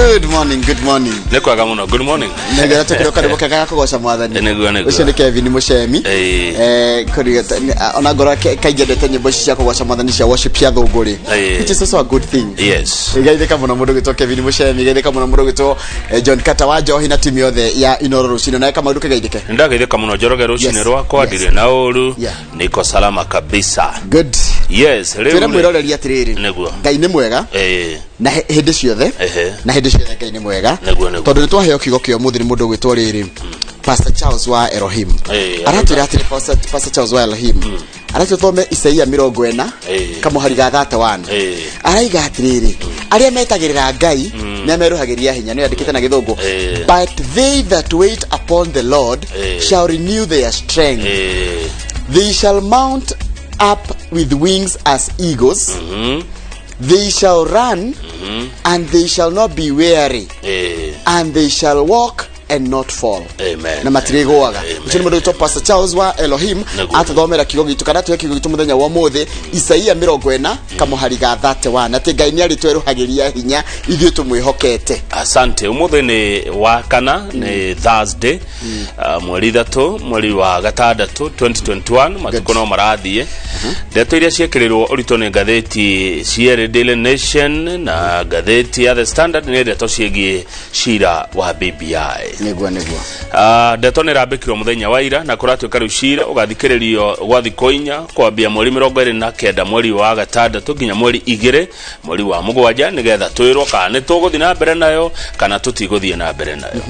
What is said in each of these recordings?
Good morning, good morning. Nĩ kwega mũno. Good morning. Nĩgetha tũkĩroka nĩ mũkega ga kũgoca mwathani. Nĩguo, nĩguo. Ũcio nĩ Kevin Mũcemi. Ĩĩ. Ona ngoro kaingĩ endete nyĩmbo ici cia kũgoca mwathani cia worship cia thũngũrĩ. Ĩĩ. Which is also a good thing. Yes. Geithĩka mũno mũndũ gwĩtwo Kevin Mũcemi, geithĩka mũno mũndũ gwĩtwo John Kata wa Njohi na timu yothe ya Inoro rũcinĩ. Nawe Kamau ndũkĩgeithĩke. Ndageithĩka mũno Njoroge rũcinĩ rwakwa ndirĩ na ũru. Niko salama kabisa. Good. Yes, rĩu Twĩre rĩ- mwĩroreri atĩrĩrĩ. Nĩguo. Ngai nĩ mwega. Na hĩndĩ ciothe. Na hĩndĩ ciothe Ngai nĩ mwega. Nĩguo, nĩguo. Tondũ nĩ twaheo kiugo kĩa ũmũthĩ nĩ mũndũ ũgwĩtwo rĩrĩ Pastor Charles wa Elohim. Aratwĩra atĩrĩ Pastor Charles wa Elohim aratwĩra thome Isaia 40 kamũhari ga 31. Araiga atĩrĩrĩ, arĩa metagĩrĩra Ngai nĩ amerũhagĩria hinya. Nĩ yandĩkĩte na Gĩthũngũ, "But they that wait upon the Lord shall renew their strength. They shall mount up with wings as eagles. They shall run and they shall not be weary, and they shall walk and not fall." Amen. Na matirĩgũaga. Amen. Ũcio nĩ mũndũ wĩtwo Pastor Charles wa Elohim. Atũthomera kiugo gitũ kana atũhe kiugo gitũ mũthenya wa ũmũthĩ, Isaia 40 kamũhari ga 31, atĩ Ngai nĩ arĩtwerũhagĩria hinya ithuĩ tũmwĩhokete. Asante. Ũmũthĩ nĩ wa kana, nĩ Thursday, mweri 3 mweri wa gatandatũ 2021. Matukũ no marathiĩ. Ndeto iria ciĩkĩrĩrwo ũritũ nĩ ngathĩti cierĩ, Daily Nation na ngathĩti ya The Standard, nĩ ndeto ciĩgiĩ cira wa BBI. Nĩguo, nĩguo. Ndeto nĩ ĩrambĩkirwo mũthenya wa ira na kũratuĩka rĩu cira ũgathikĩrĩrio gwa thikũ 4, kwambia mweri 29 mweri wa gatandatũ nginya mweri 2 mweri wa mũgwanja, nĩgetha twĩrwo kana nĩ tũgũthiĩ na mbere nayo kana tũtigũthiĩ na mbere nayo.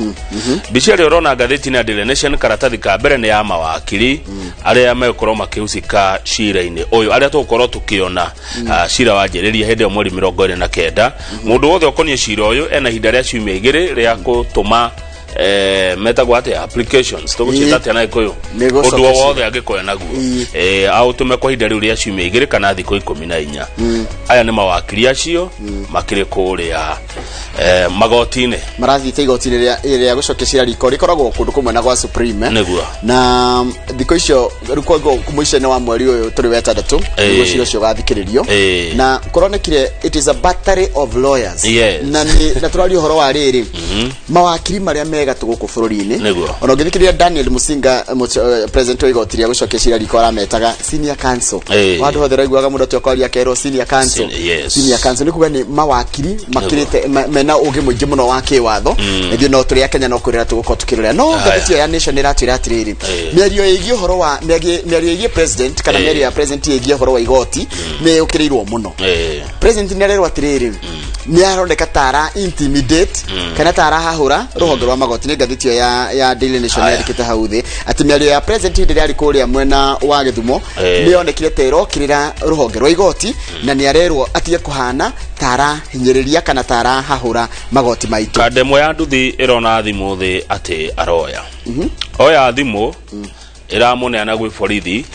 Mbica ĩrĩa ũrona ngathĩti-inĩ ya Daily Nation karatathi ka mbere nĩ ya mawakiri arĩa megũkorwo makĩhusika cira-inĩ ũyũ, arĩa tũgũkorwo tũkĩona cira wanjĩrĩria hĩndĩ ĩyo mweri 29. Mũndũ wothe ũkoniĩ cira ũyũ ena ihinda rĩa ciumia 2 rĩa gũtũma metagwo atĩa, applications tũgũciĩta atĩa na Gĩkũyũ? Nĩ gũcokia Ũndũ o cira. wothe angĩkorwo naguo aũtũme kwa ihinda rĩu rĩa ciumia 2 kana thikũ 14. Aya nĩ mawakiri acio makĩrĩ kũrĩa magoti-inĩ. Marathiĩte igoti-inĩ rĩa gũcokia cira riko rĩkoragwo kũndũ kũmwe na gwa Supreme. Nĩguo. Na thikũ icio rĩu koguo mũico-inĩ wa mweri ũyũ tũrĩ wetandatũ nĩguo cira ũcio ũgathikĩrĩrio. Na kũronekire it is a battery of lawyers. Na nĩ na tũraria ũhoro wa rĩrĩ, mawakiri marĩa mega tũ gũkũ bũrũri-inĩ. Ona ũngĩthikĩrĩria Daniel Musinga, president wa igoti rĩa gũcokia cira riko, arametaga senior counsel. Handũ hothe ũraiguaga mũndũ atĩ kwaria akerwo senior counsel. Senior counsel nĩ kuga nĩ mawakiri makĩrĩte mena ũgĩ mũingĩ mũno wa kĩwatho. Ithuĩ no tũrĩ a Kenya no kwĩrĩra tũgũkorwo tũkĩrora no ngathĩti ĩyo ya Nation ĩratwĩra atĩrĩrĩ, mĩario ĩgiĩ ũhoro wa mĩario ĩgiĩ president kana mĩario ya president ĩgiĩ ũhoro wa igoti nĩ yũkĩrĩirwo mũno. President nĩ arerwo atĩrĩrĩ, nĩ aroneka ta ara intimidate kana ta arahahũra rũhonge rwa magoti. Nĩ ngathĩti ĩyo ya Daily Nation yandĩkĩte hau thĩ atĩ mĩario ya president hĩndĩ ĩrĩa arĩ kũrĩa mwena wa Gĩthumo nĩ yonekire ta ĩrokĩrĩra rũhonge rwa igoti, na nĩ arerwo atige kũhana ta arahinyĩrĩria kana ta arahahũra magoti maitũ. Kanda ĩmwe ya nduthi ĩrona thimũ thĩ atĩ aroya oya thimũ ĩramũneana gwĩ borithi,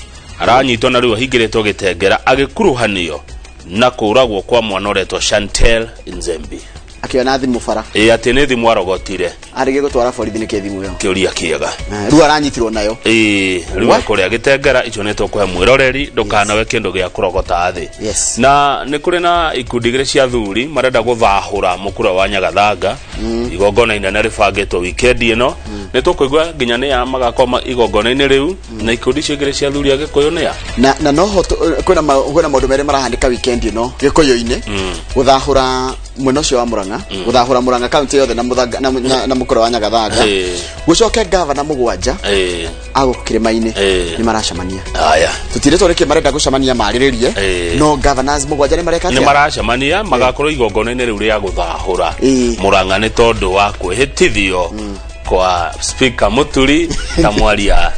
aranyitwo na rĩu ahingĩrĩtwo Gĩtengera agĩkuruhanio na kũragwo kwa mwana ũretwo Chantel Nzembi. Akĩona thimũ bara. Ĩ, atĩ nĩ thimũ arogotire. Arĩgĩ gũtwara borithi nĩkĩ thimũ ĩyo? Kĩũria kĩega. Rĩu aranyitirwo nayo. Ĩĩ, rĩu What? kũrĩa Gĩtengera. Icio nĩ tũkũhe mwĩroreri, ndũkanawe kĩndũ gĩa kũrogota thĩ. Na nĩ kũrĩ na ikundi igĩrĩ cia athuri marenda gũthahũra mũkura wa Nyagathanga. Igongona inene rĩbangĩtwo wikendi ĩno. Nĩ tũkũigua nginya nĩ ya magakorwo igongona-inĩ rĩu, na ikundi icio igĩrĩ cia athuri a Gĩkũyũ nĩ ya Na noho kwĩna maũndũ merĩ marahanĩka weekend ĩno Gĩkũyũ-inĩ, gũthahũra mwena ũcio wa Murang'a, gũthahũra Murang'a kaunti yothe na Mũthanga- na, na, na mũkũra wa Nyagathanga. Gũcoke gavana 7 a gũkũ kĩrĩma-inĩ nĩ maracemania. Aya. Tũtirĩtwo nĩkĩ marenda gũcemania marĩrĩrie. No governors 7 nĩ mareka Nĩ atĩa? maracemania, magakorwo igongona-inĩ rĩu rĩa gũthahũra Murang'a nĩ tondũ wa kwĩhĩtithio kwa Speaker Mũturi ta mwaria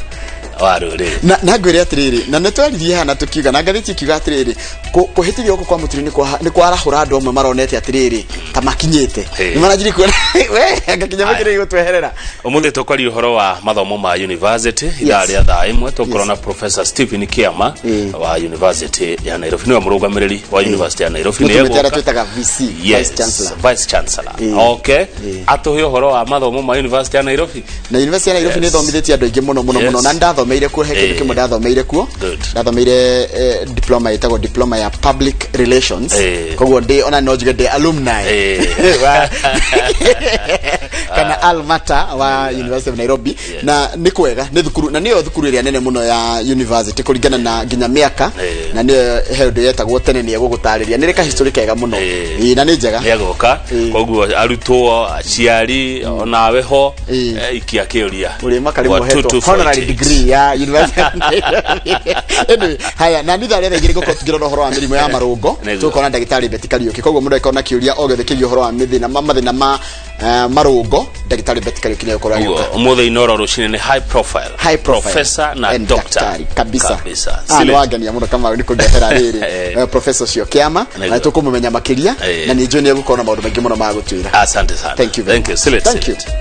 wa rũrĩrĩ. Na ngwĩre atĩrĩrĩ, na nĩ twaririe haha na tũkiuga na ngathĩti ikiuga atĩrĩrĩ, kũhĩtithio gũkũ kwa Mũturi nĩ kwarahũra andũ amwe maronete atĩrĩrĩ ta makinyĩte. Nĩ maranjirie kuona we ngakinya makĩrĩ gũtweherera. Ũmũthĩ tũkwaria ũhoro wa mathomo ma university ithaa rĩa thaa 1. Tũkorwo na Professor Stephen Kiama wa University ya Nairobi, nĩwe mũrũgamĩrĩri wa University ya Nairobi. Nĩ Mũtumĩte arĩa egũka. twĩtaga VC, Yes, Vice Chancellor. Vice Chancellor. Okay. Atũhe ũhoro wa mathomo ma University ya Nairobi. Na University ya Nairobi nĩ ĩthomithĩtie andũ aingĩ mũno mũno mũno. Na ndathomeire kuo, he kĩndũ kĩmwe ndathomeire kuo. Ndathomeire diploma ĩtagwo diploma diploma ya public relations. Koguo ndĩ ona no njuge ndĩ alumni kana almata wa University of Nairobi. Na nĩ kwega, nĩ thukuru na nĩyo thukuru ĩrĩa nene mũno ya university kũringana na nginya mĩaka. Na nĩyo he ũndũ yetagwo tene, nĩ egũgũtarĩria, nĩ rĩ kahistory kega mũno. Ĩĩ, na nĩ njega. Nĩ agoka. Koguo arutwo, aciari, onawe ho, ikia kĩũria. Ũrĩ makarĩ Wa mohetwo 2248. honorary degree ya University of Nairobi. Anyway, haya, na nitha rĩa thaa 2 gũkorwo tũkĩrora ũhoro wa mĩrimũ ya marũngo. Tũgũkorwo na ndagĩtarĩ Betty Kariũki. Koguo mũndũ angĩkorwo na kĩũria o gĩothe kĩgiĩ ũhoro wa mĩthĩna ma mathĩna ma marũngo, ndagĩtarĩ Betty Kariũki nĩ egũkorwo Ũguo agĩũka. Ũmũthĩ Inoro rũcinĩ nĩ high profile, High profile professor na and doctor. daktari kabisa. Kabisa. Ah, nĩ wangenia mũno Kamau nĩ kũndehera rĩrĩ professor ũcio kĩama na tũkũmũmenya makĩria. Na nĩ njũĩ nĩ egũkorwo na maũndũ maingĩ mũno ma gũtwĩra. Asante sana. Thank you very Thank you. much. Silete, Thank you. silete.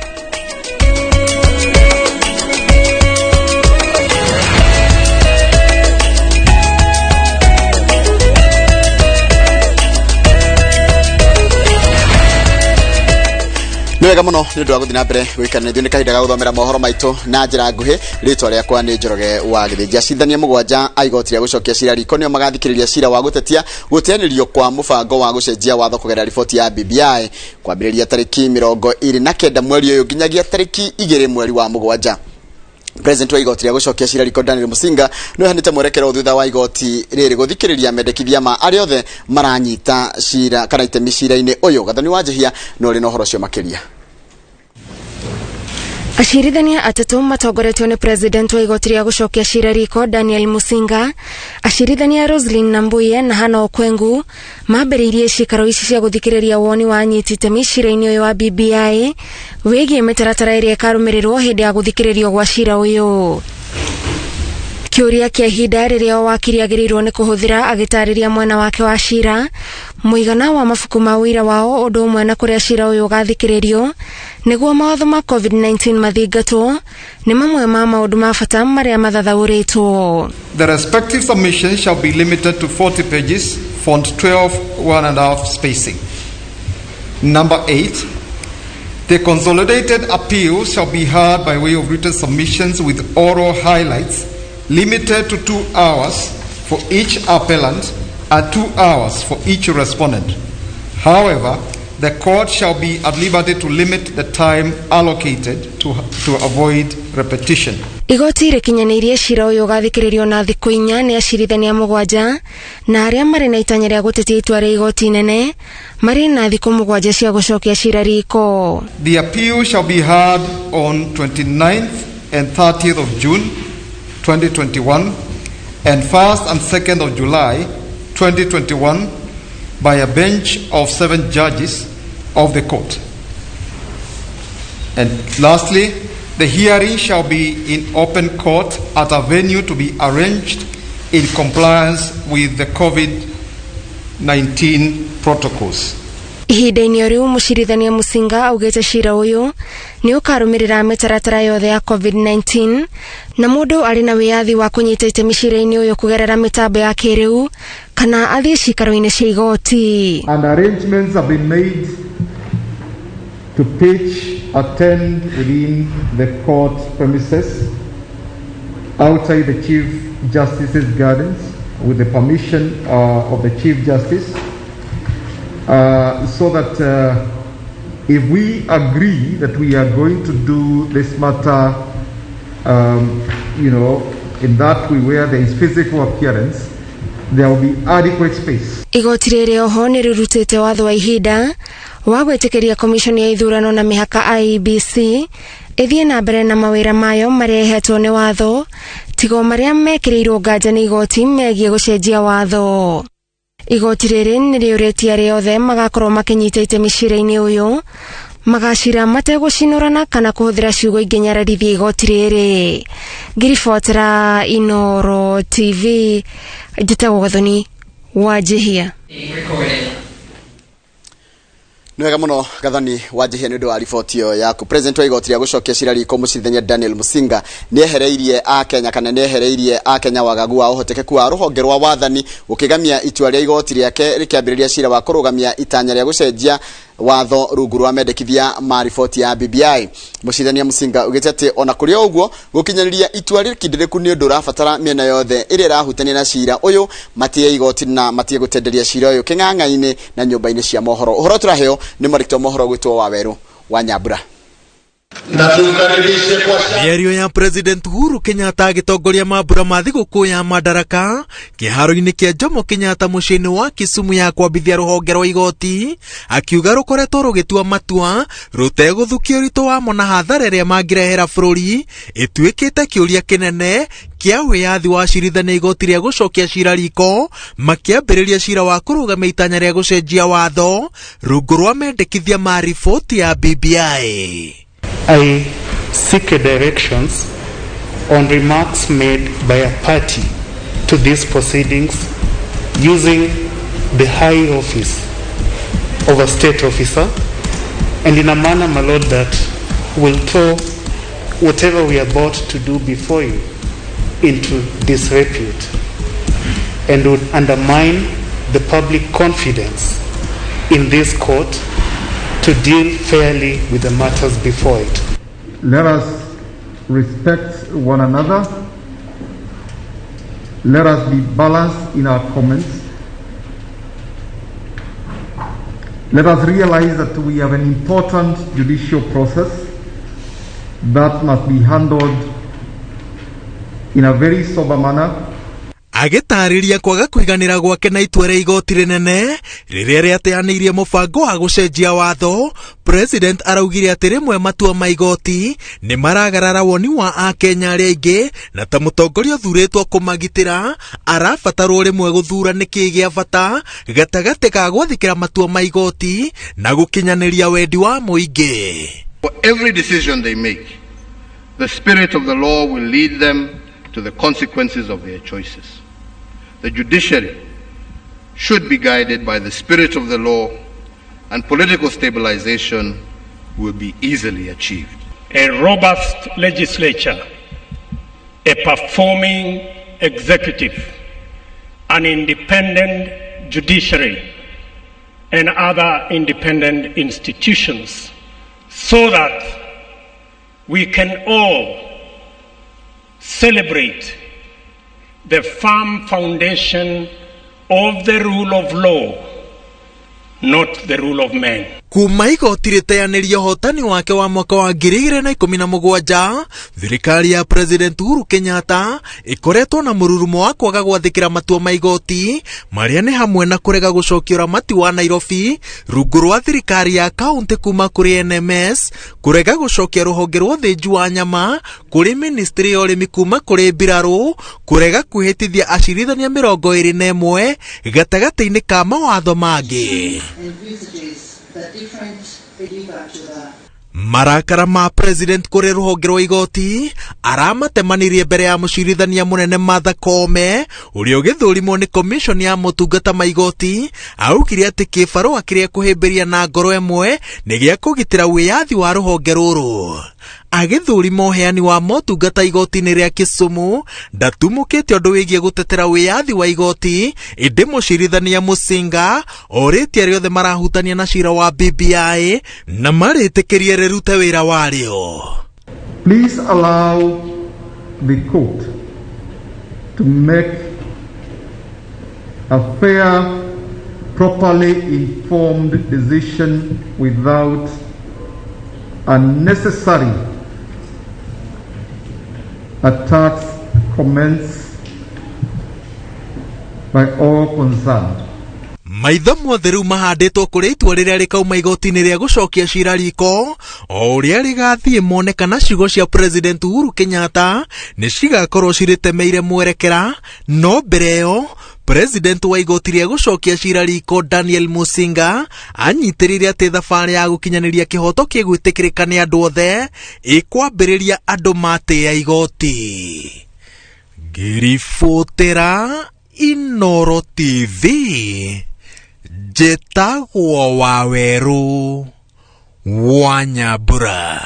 Nĩ wega mũno nĩ ũndũ wa gũthiĩ na mbere gwĩkana ithuĩ. Nĩ kahinda ga gũthomera mohoro maitũ na njĩra nguhĩ. Rĩtwa rĩakwa nĩ Njoroge wa Gĩthĩnji. Acirithania 7 a igoti rĩa gũcokia cira riko nĩo magathikĩrĩria cira wa gũtetia gũteanĩrio kwa mũbango wa gũcenjia watho kũgerera riboti ya BBI kwambĩrĩria tarĩki 29 mweri ũyũ nginyagia tarĩki 2 mweri wa mũgwanja. President wa igoti rĩa gũcokia cira riko Daniel Musinga nĩ ohanĩte mwerekero thutha wa igoti rĩrĩ gũthikĩrĩria mendekithia ma arĩa othe maranyita cira kana itemi cira-inĩ ũyũ. Gathoni wa Njihia no ũrĩ na ũhoro ũcio makĩria. Acirithania 3 matongoretio nĩ president wa igoti rĩa gũcokia cira riko Daniel Musinga, acirithania Roslyn Nambuye na Hana Okwengu mambĩrĩirie ciikaro ici cia gũthikĩrĩria woni wa anyiti itemi cira-inĩ ũyũ wa BBI wĩgiĩ mĩtaratara ĩrĩa ĩkarũmĩrĩrwo hĩndĩ ya gũthikĩrĩrio gwa cira ũyũ. Kĩũria kĩa ihinda rĩrĩa o wakiri agĩrĩirwo nĩ kũhũthĩra agĩtarĩria mwena wake wa cira, mũigana wa mabuku ma ũira wao, ũndũ ũmwe na kũrĩa cira ũyũ ũgathikĩrĩrio nĩguo mawatho ma COVID-19 mathingatwo, nĩ mamwe ma maũndũ ma bata marĩa mathathaũrĩtwo. The respective submissions shall be limited to 40 pages, font 12, 1.5 spacing. Number 8, the consolidated appeal shall be heard by way of written submissions with oral highlights limited to 2 hours for each appellant and 2 hours for each respondent. However, the court shall be at liberty to limit the time allocated to avoid repetition. Igoti rĩkinyanĩirie cira ũyũ ũgathikĩrĩrio na thikũ 4 nĩ acirithania 7, na arĩa marĩ na itanya rĩa gũtetia itua rĩa igoti inene marĩ na thikũ 7 cia gũcokia cira riko. The appeal shall be heard on 29th and 30th of June 2021 and 1st and 2nd of July 2021 by a bench of 7 judges of the court. And lastly, the hearing shall be in open court at a venue to be arranged in compliance with the COVID-19 protocols. Ihinda-inĩ o rĩu, mũcirithania Musinga augĩte cira ũyũ nĩ ũkarũmĩrĩra mĩtaratara yothe ya COVID-19 na mũndũ arĩ na wĩyathi wa kũnyita itemi cira-inĩ ũyũ kũgerera mĩtambo ya kĩrĩu kana athiĩ cikaro-inĩ cia igoti. And arrangements have been made to pitch a tent within the court premises outside the Chief Justice's gardens with the permission of the Chief Justice, so that if we agree that we are going to do this matter, in that way where there is physical appearance, there will be adequate space. Igoti rĩrĩ oho nĩ rĩrutĩte watho wa ihinda wa gwĩtĩkĩria komishoni ya ithurano na mĩhaka IEBC ĩthiĩ na mbere na mawĩra mayo marĩa ĩhetwo nĩ watho, tigo marĩa mekĩrĩirwo nganja nĩ igoti megiĩ gũcenjia watho. Igoti rĩrĩ nĩ rĩũrĩtie arĩa othe magakorwo makĩnyita itemi cira-inĩ ũyũ magacira mategũcinũrana kana kũhũthĩra ciugo ingĩ nyararithia igoti rĩrĩ. Ngiribotera Inoro TV, njĩtagwo Gathoni wa Njihia. Nĩ wega mũno Gathoni wa Njihia nĩ ũndũ wa riboti ĩyo yaku. President wa igoti rĩa gũcokia cira riko mũcirithania Daniel Musinga nĩ ehereirie Akenya kana nĩ ehereirie Akenya wagagu wa ũhotekeku wa rũhonge rwa wathani gũkĩgamia itua rĩa igoti rĩake rĩkĩambĩrĩria cira wa kũrũgamia itanya rĩa gũcenjia Watho rungu rwa mendekithia ma riboti ya BBI. Mũcirithania Musinga augĩte atĩ ona kũrĩ o ũguo, gũkinyanĩria itua rĩkindĩrĩku nĩ ũndũ ũrabatara mĩena yothe ĩrĩa ĩrahutania na cira ũyũ matĩe igoti na matige gũtenderia cira ũyũ kĩng'ang'a-inĩ na nyũmba-inĩ cia mohoro. Ũhoro tũraheo nĩ mwandĩki wa mohoro gwĩtwo Wawerũ wa Nyambura. Na tumkaribishe kwa Mĩario ya President Uhuru Kenyatta agĩtongoria mambura ma thigũkũ ya Madaraka kĩharo-inĩ kĩa Jomo Kenyatta mũciĩ-inĩ wa Kisumu ya kwambithia rũhonge rwa igoti, akiuga rũkoretwo rũgĩtua matua rũtegũthukia ũritũ wamo na hathara ĩrĩa mangĩrehera bũrũri, ĩtuĩkĩte kĩũria kĩnene kĩa wĩyathi wa acirithania igoti rĩa gũcokia cira riko makĩambĩrĩria cira wa kũrũgamia itanya rĩa gũcenjia watho rungu rwa mendekithia ma riboti ya BBI. I seek directions on remarks made by a party to these proceedings using the high office of a state officer and in a manner, my lord, that will throw whatever we are about to do before you into disrepute and would undermine the public confidence in this court to deal fairly with the matters before it. Let us respect one another. Let us be balanced in our comments. Let us realize that we have an important judicial process that must be handled in a very sober manner. Agĩtaarĩria kwaga kũiganĩra gwake na itua rĩa igoti rĩnene rĩrĩa rĩateanĩirie mũbango wa gũcenjia watho, President araugire atĩ rĩmwe matua ma igoti nĩ maragarara woni wa Akenya arĩa aingĩ, na ta mũtongoria ũthurĩtwo kũmagitĩra arabatarwo rĩmwe gũthura nĩkĩĩ gĩa bata gatagatĩ ga gwathĩkĩra matua ma igoti na gũkinyanĩria wendi wa mũingĩ. For every decision they make, the spirit of the law will lead them to the consequences of their choices. The judiciary should be guided by the spirit of the law, and political stabilization will be easily achieved. A robust legislature, a performing executive, an independent judiciary, and other independent institutions so that we can all celebrate the firm foundation of the rule of law, not the rule of men. Kuma igoti rĩteanĩria ũhotani wake wa mwaka wa 2017, thirikari ya President Uhuru Kenyatta ĩkoretwo na mũrurumo wa kwaga gwathĩkĩra matua ma igoti marĩa nĩ hamwe na kũrega gũcokia ũramati wa Nairobi rungu rwa thirikari ya kaunti kuma kũrĩ NMS, kũrega gũcokia rũhonge rwa ũthĩnji wa nyama kũrĩ ministry ya ũrĩmi kuma kũrĩ mbirarũ, kũrega kwĩhĩtithia acirithania 21 gatagatĩ-inĩ ka mawatho mangĩ. Marakara ma President kũrĩ rũhonge rwa igoti aramatemanirie mbere ya mũcirithania mũnene Martha Koome ũrĩa ũgĩthũrimwo nĩ commission ya motungata ma igoti. Augire atĩ kĩbarũa kĩrĩa kũhĩmbĩria na ngoro ĩmwe nĩ gĩa kũgitĩra wĩyathi wa rũhonge rũrũ. Agĩthũrima ũheani wa motungata igoti-inĩ rĩa Kisumu ndatumũkĩte ũndũ wĩgiĩ gũtetera wĩyathi wa igoti, ĩndĩ mũcirithania Musinga orĩtie arĩa othe marahutania na cira wa BBI na marĩtĩkĩrie rĩrute wĩra warĩo. Please allow the court to make a fair, properly informed decision without unnecessary attacks, comments by all concerned. Maitho mothe rĩu mahandĩtwo kũrĩ itua rĩrĩa rĩkauma igoti-inĩ rĩa gũcokia cira riko o ũrĩa rĩgathiĩ mone kana ciugo cia President Uhuru Kenyatta nĩ cigakorwo cirĩtemeire mwerekera. No mbere ĩyo, President wa igoti rĩa gũcokia cira riko Daniel Musinga anyitĩrĩire atĩ thabarĩ ya gũkinyanĩria kĩhoto kĩgwĩtĩkĩrĩka nĩ andũ othe ĩkwambĩrĩria andũ matĩĩa igoti. Ngĩribotera Inooro TV, njĩtagwo Wawerũ wa Nyambura.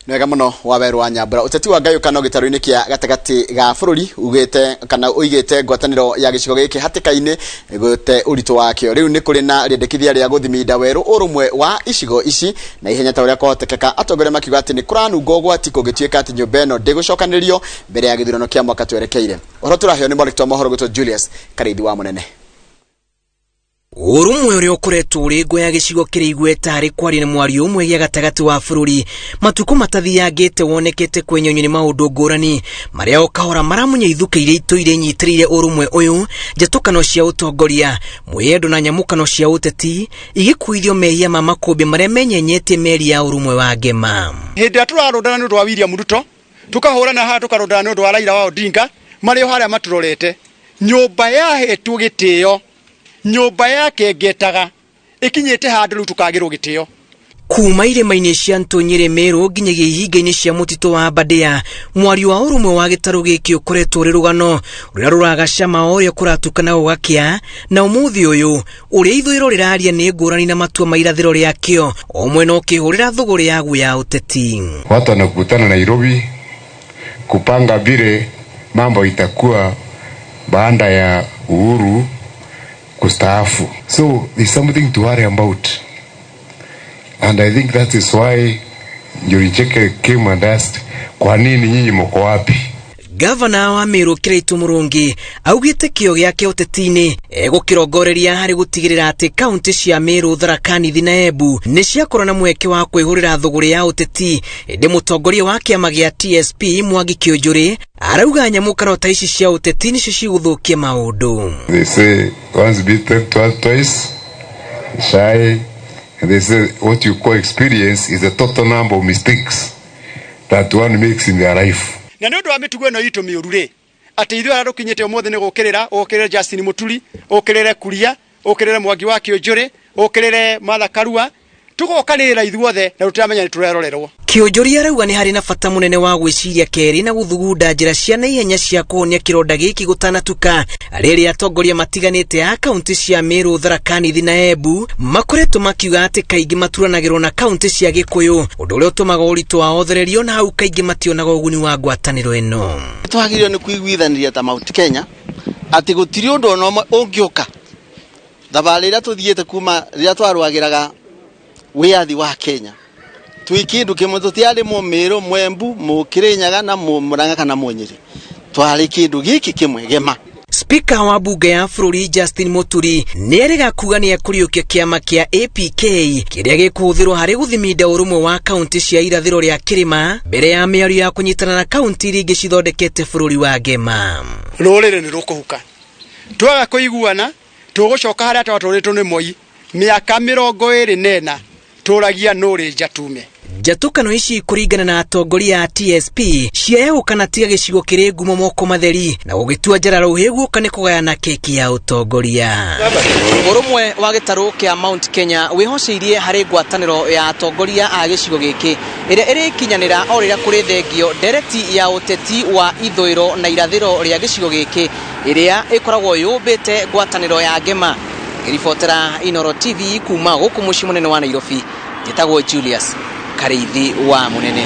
Nĩ wega mũno Wawerũ wa Nyambura. Ũteti wa ngayũkano gĩtarũ-inĩ kĩa gatagatĩ ga bũrũri ugĩte kana ũigĩte ngwatanĩro ya gĩcigo gĩkĩ hatĩka-inĩ gũte ũritũ wakĩo. Rĩu nĩ kũrĩ na rĩendekithia rĩa gũthiminda werũ ũrũmwe wa icigo ici na ihenya ta ũrĩa kwahotekeka, atongoria makiuga atĩ nĩ kũranunga ũgwati kũngĩtuĩka atĩ nyũmba ĩno ndĩgũcokanĩrĩrio mbere ya gĩthurano kĩa mwaka twerekeire. Ũhoro tũraheo nĩ mwandĩki wa mohoro gwĩtwo Julius Karĩithi wa Mũnene. Ũrũmwe ũrĩa ũkoretwo ũrĩ ngo ya gĩcigo kĩrĩ igweta harĩ kwaria na mwario ũmwe gĩa gatagatĩ wa bũrũri matukũ matathiangĩte wonekete kwenyonyo nĩ maũndũ ngũrani marĩa o kahora maramunya ithukĩ iria itũire inyitĩrĩire ũrũmwe ũyũ, njatũkano cia ũtongoria, mwĩyendo na nyamũkano cia ũteti igĩkuithio mehia ma makũmbĩ marĩa menyenyetie meri ya ũrũmwe wa Ngema. Hĩndĩ ĩrĩa tũrarũndana nĩ ũndũ wa William Ruto, tũkahũrana haha tũkarũndana nĩ ũndũ wa Raila wa Odinga, marĩ o harĩa matũrorete, nyũmba yahetwo gĩtĩo, nyũmba ya kengetaga ĩkinyĩte handũ rĩu tũkagĩrwo gĩtĩo. Kuma irĩma-inĩ cia Ntũnyĩrĩ Meru nginyagia ihinga-inĩ cia mũtitũ wa Aberdare, mwario wa ũrũmwe wa gĩtarũ gĩkĩ ũkoretwo ũrĩ rũgano rũrĩa rũragacama o ũrĩa kũratukana gũgakĩa, na ũmũthĩ ũyũ ũrĩa ithũĩro rĩraria nĩ ngũrani na matua ma irathĩro rĩakĩo, o mwena ũkĩhũrĩra thũgũrĩ yaguo ya ũteti. Watu wanakutana Nairobi kupanga vile mambo itakuwa baada ya Uhuru kustaafu. So there's something to worry about. And I think that is why Njuri Ncheke came and asked, kwa nini nyinyi mko wapi? Gavana wa Meru Kiraitu Murungi augĩte kĩo gĩake ũteti-inĩ egũkĩrongoreria harĩ gũtigĩrĩra atĩ kaunti cia Meru, Tharaka Nithi na Embu nĩ ciakorwo na mweke wa kwĩhũrĩra thũgũrĩ ya ũteti. Ĩndĩ mũtongoria wa kĩama gĩa TSP Mwangi Kĩũnjũrĩ arauga nyamũkano ta ici cia ũteti nĩcio cigũthũkia maũndũ. They say once beaten twice shy. They say what you call experience is the total number of mistakes that one makes in their life. Na nĩ ũndũ wa mĩtugo ĩno itũ mĩũru rĩ, atĩ ithuĩ arĩa tũkinyĩte ũmũthĩ nĩ gũkĩrĩra, ũkĩrĩre Justin Mũturi, ũkĩrĩre Kuria, ũkĩrĩre Mwangi wa Kĩũnjũrĩ, ũkĩrĩre Martha Karua, tũgokanĩrĩra ithuothe na tũtiramenya nĩ tũrerorerwo. Kĩũnjũri arauga nĩ harĩ na bata mũnene wa gwĩciria kerĩ na gũthugunda njĩra cia naihenya cia kũhonia kĩronda gĩkĩ gũtanatuka, rĩrĩa atongoria matiganĩte a kaunti cia Meru, Tharaka Nithi na Embu makoretwo makiuga atĩ kaingĩ maturanagĩrwo na kaunti cia Gĩkũyũ, ũndũ ũrĩa ũtũmaga ũritũ wao ũthererio na hau kaingĩ mationaga ũguni wa ngwatanĩro ĩno. Twagĩrĩirwo nĩ kũiguithanĩria ta Mount Kenya atĩ gũtirĩ ũndũ ona ũmwe ũngĩũka thabarĩ ĩrĩa tũthiĩte kuma rĩrĩa twarũagĩraga wĩyathi wa Kenya twĩ kĩndũ kĩmwe, tũtiarĩ Mũmĩrũ, Mwembu, Mũkĩrĩnyaga na Mũmũrang'a kana Mũnyĩrĩ, twarĩ kĩndũ gĩkĩ kĩmwe gema. Spika wa bunge ya bũrũri Justin Muturi nĩerĩga kuga nĩekũriũkia kĩama kĩa APK kĩrĩa gĩkũhũthĩrwo harĩ gũthiminda ũrũmwe wa kaunti cia irathĩro rĩa kĩrĩma mbere ya mĩario ya kũnyitana na kaunti iria ingĩ cithondekete bũrũri wa Ngema. Rũrĩrĩ nĩ rũkũhuka, twaga kũiguana tũgũcoka harĩa twatũrĩtwo nĩ Moi mĩaka 24 tũragia nũrĩ njatume. Njatũkano ici kũringana na atongoria a TSP ciayagũkana tiga gĩcigo kĩrĩ ngumo moko matheri na gũgĩtua njara rũhĩ guoka nĩ kũgayana keki ya ũtongoria. Ũrũmwe wa gĩtarũ kĩa Mount Kenya wĩhoceirie harĩ ngwatanĩro ya atongoria a gĩcigo gĩkĩ ĩrĩa ĩrĩkinyanĩra o rĩrĩa kũrĩ thengio ndereti ya ũteti wa ithũĩro na irathĩro rĩa gĩcigo gĩkĩ ĩrĩa ĩkoragwo yũmbĩte ngwatanĩro ya Ngema. Ngĩribotera Inooro TV kuma gũkũ mũciĩ mũnene wa Nairobi, njĩtagwo Julius Karĩithi wa Mũnene.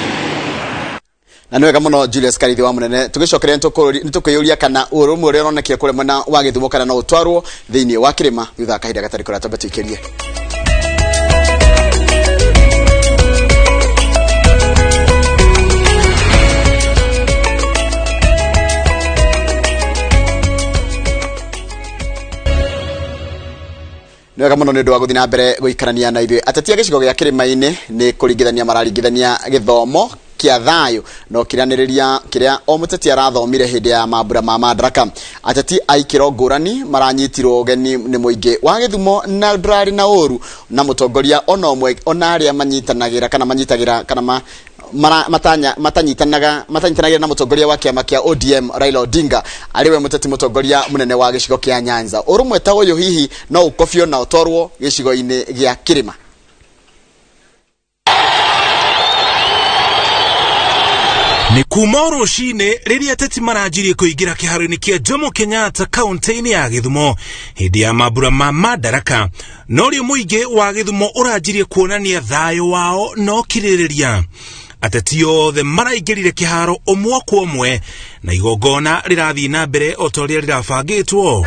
Na nĩ wega mũno Julius Karĩithi wa Mũnene. Tũgĩcokeria nĩ tũkwĩyũria kana ũrũmwe ũrĩa ũronekire kũrĩa mwena wa Gĩthumo kana no ũtwarwo thĩinĩ wa kĩrĩma thutha wa kahinda gatarĩ kũraya. Twambe tũikĩrie. Nĩ wega mũno nĩ ũndũ wa gũthiĩ na mbere gũikarania na ithuĩ. Ateti a gĩcigo gĩa kĩrĩma-inĩ nĩ kũringithania mararingithania gĩthomo kĩa thayũ no kĩranĩrĩria kĩrĩa o mũteti arathomire hĩndĩ ya mambura ma Madaraka. Ateti a ikĩro ngũrani maranyitirwo ũgeni nĩ mũingĩ wa Gĩthumo na ndũrarĩ na ũru na mũtongoria ona ũmwe ona arĩa manyitanagĩra kana manyitagĩra kana ma, mara, matanya, matanyitanaga matanyitanagĩra na mũtongoria wa kĩama kĩa ODM Raila Odinga arĩ we mũteti mũtongoria mũnene wa gĩcigo kĩa Nyanza. Ũrũmwe ta ũyũ hihi no ũkobio na ũtwarwo gĩcigo-inĩ gĩa kĩrĩma. Nĩ kuma o rũcinĩ rĩrĩa ateti maranjirie kũingĩra kĩharo-inĩ kĩa Jomo Kenyatta kaunti-inĩ ya Gĩthumo hĩndĩ ya mambura ma Madaraka, no rĩo mũingĩ wa Gĩthumo ũranjirie kuonania thayũ wao na ũkirĩrĩria. Ateti othe maraingĩrire kĩharo ũmwe kwa ũmwe na igongona rĩrathiĩ na mbere o ta ũrĩa rĩrabangĩtwo.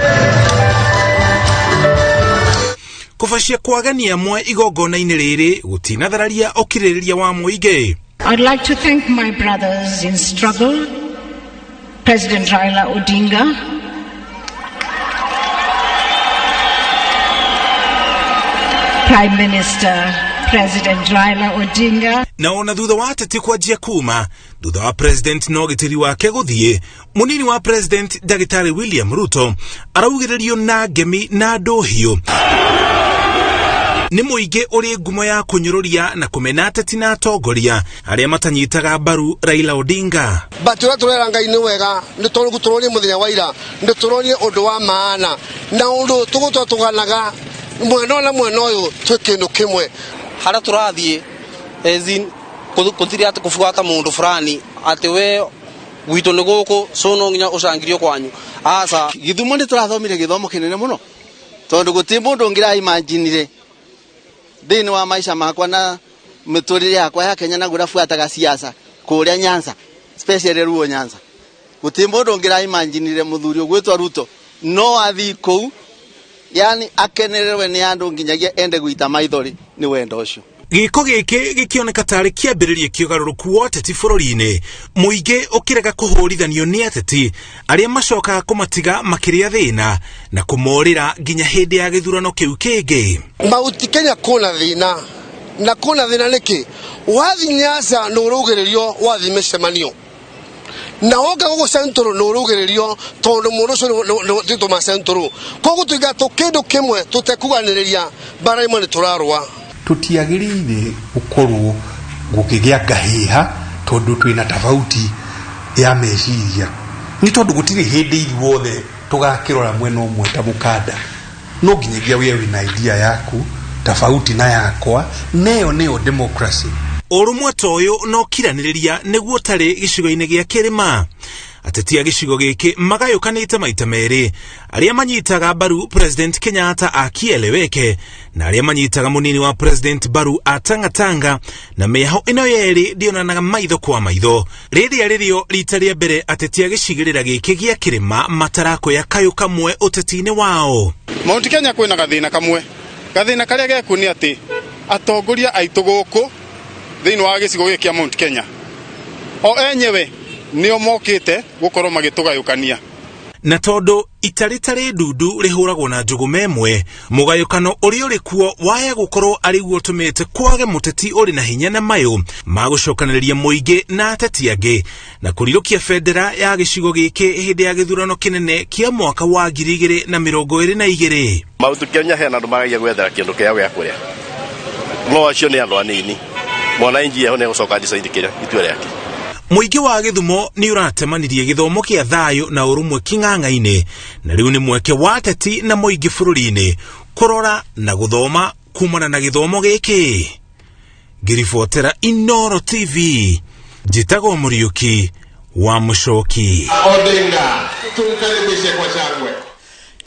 Kũbacia kwa ageni amwe igongona-inĩ rĩrĩ gũtinathararia ũkirĩrĩria wa mũingĩ. I'd like to thank my brothers in struggle, President Raila Odinga, Prime Minister President Raila Odinga, Na ona thutha wa ateti kwanjia kuma thutha wa president na ũgitĩri wake gũthiĩ, mũnini wa president Ndagĩtarĩ William Ruto araugĩrĩrio na ngemi na ndũhiũ nĩ mũingĩ ũrĩ ngumo ya kũnyũrũria na kũmena ateti na atongoria arĩa matanyitaga mbaru Raila Odinga. But ũrĩa tũrera Ngai nĩ wega nĩ tondũ tũrorie mũthenya wa ira nĩ tũrorie ũndũ wa maana na ũndũ tũgũtũra tũganaga mwena ũyũ na mwena ũyũ twĩ kĩndũ kĩmwe. Harĩa tũrathiĩ as in gũtirĩ atĩ kũbuata mũndũ fulani atĩ we gwitũ nĩ gũkũ so no nginya ũcangirio kwanyu, aca. Gĩthumo nĩ tũrathomire gĩthomo kĩnene mũno tondũ gũtirĩ mũndũ ũngĩ imaginire thĩinĩ wa maica makwa na mĩtũrĩre yakwa ya Kenya na gũrabuataga siasa kũrĩa Nyanza, especially Luo Nyanza, gũtirĩ mũndũ ũngĩ imaginire mũthuri ũgwĩtwo Ruto no athiĩ kũu yani akenererwe nĩ andũ nginyagia ende gũita maithori nĩ wendo ũcio. Gĩko gĩkĩ gĩkĩoneka tarĩ kĩambĩrĩria kĩũgarũrũku wa ũteti bũrũri-inĩ, mũingĩ ũkĩrega kũhũrithanio nĩ ateti arĩa macokaga kũmatiga makĩrĩa thĩna na kũmorĩra nginya hĩndĩ ya gĩthurano kĩu kĩngĩ. Mauti Kenya kũna thĩna na kũna thĩna nĩkĩ? Wathi Nyanza nĩ ũrũgĩrĩrio wathi mĩcemanio na woka gũkũ Central nĩ ũrũgĩrĩrio tondũ mũndũ ũcio nĩ tũma Central, koguo tuiga tũ kĩndũ kĩmwe tũtekuganĩrĩria mbara imwe nĩ tũrarũa. Tũtiagĩrĩire gũkorwo gũkĩgĩa ngahĩha tondũ twĩna tofauti ya meciria, nĩ tondũ gũtirĩ hĩndĩ ithuothe tũgakĩrora mwena ũmwe ta mũkanda. No nginyagia we wĩna idea yaku tofauti na yakwa, neyo nĩyo democracy. Ũrũmwe ta ũyũ no kiranĩrĩria nĩguo ũtarĩ gĩcigo-inĩ gĩa kĩrĩma. Ateti a gĩcigo gĩkĩ magayũkanĩte maita merĩ, arĩa manyitaga mbaru President Kenyatta akieleweke na arĩa manyitaga mũnini wa President mbaru atangatanga, na mĩaho ĩno yerĩ ndĩonanaga maitho kwa maitho. Rĩrĩa rĩrĩo rita rĩa mbere ateti a gĩcigĩrĩra gĩkĩ gĩa kĩrĩma matarakoya kayũ kamwe ũteti-inĩ wao. Mount Kenya kwĩna gathĩna kamwe, gathĩna karĩa gekuo nĩ atĩ atongoria aitũ gũkũ thĩinĩ wa gĩcigo gĩkĩ kĩa Mount Kenya o enyewe nĩo mokĩte gũkorwo magĩtũgayũkania. Na tondũ ita rĩtarĩ ndundu rĩhũragwo na njũgũma ĩmwe, mũgayũkano ũrĩa ũrĩ kuo waya gũkorwo arĩ guo ũtũmĩte kwage mũteti ũrĩ na hinya na mayũ ma gũcokanĩrĩria mũingĩ na ateti angĩ na kũrirũkia bendera ya gĩcigo gĩkĩ hĩndĩ ya gĩthurano kĩnene kĩa mwaka wa 2022. Mount Kenya hena andũ maragia gwethera kĩndũ kĩao gĩa kũrĩa, no acio nĩ andũ anini, mwananchi eho nĩegũcoka decide kĩrĩa itua rĩake. Mũingĩ wa Gĩthumo nĩ ũratemanirie gĩthomo kĩa thayũ na ũrũmwe kĩng'ang'a-inĩ, na rĩu nĩ mweke wa ateti na mũingĩ bũrũri-inĩ kũrora na gũthoma kumana na gĩthomo gĩkĩ. Ngĩribotera Inooro TV, njĩtagwo Mũriũki wa Mũcoki. Odinga, tumkaribishe kwa shangwe.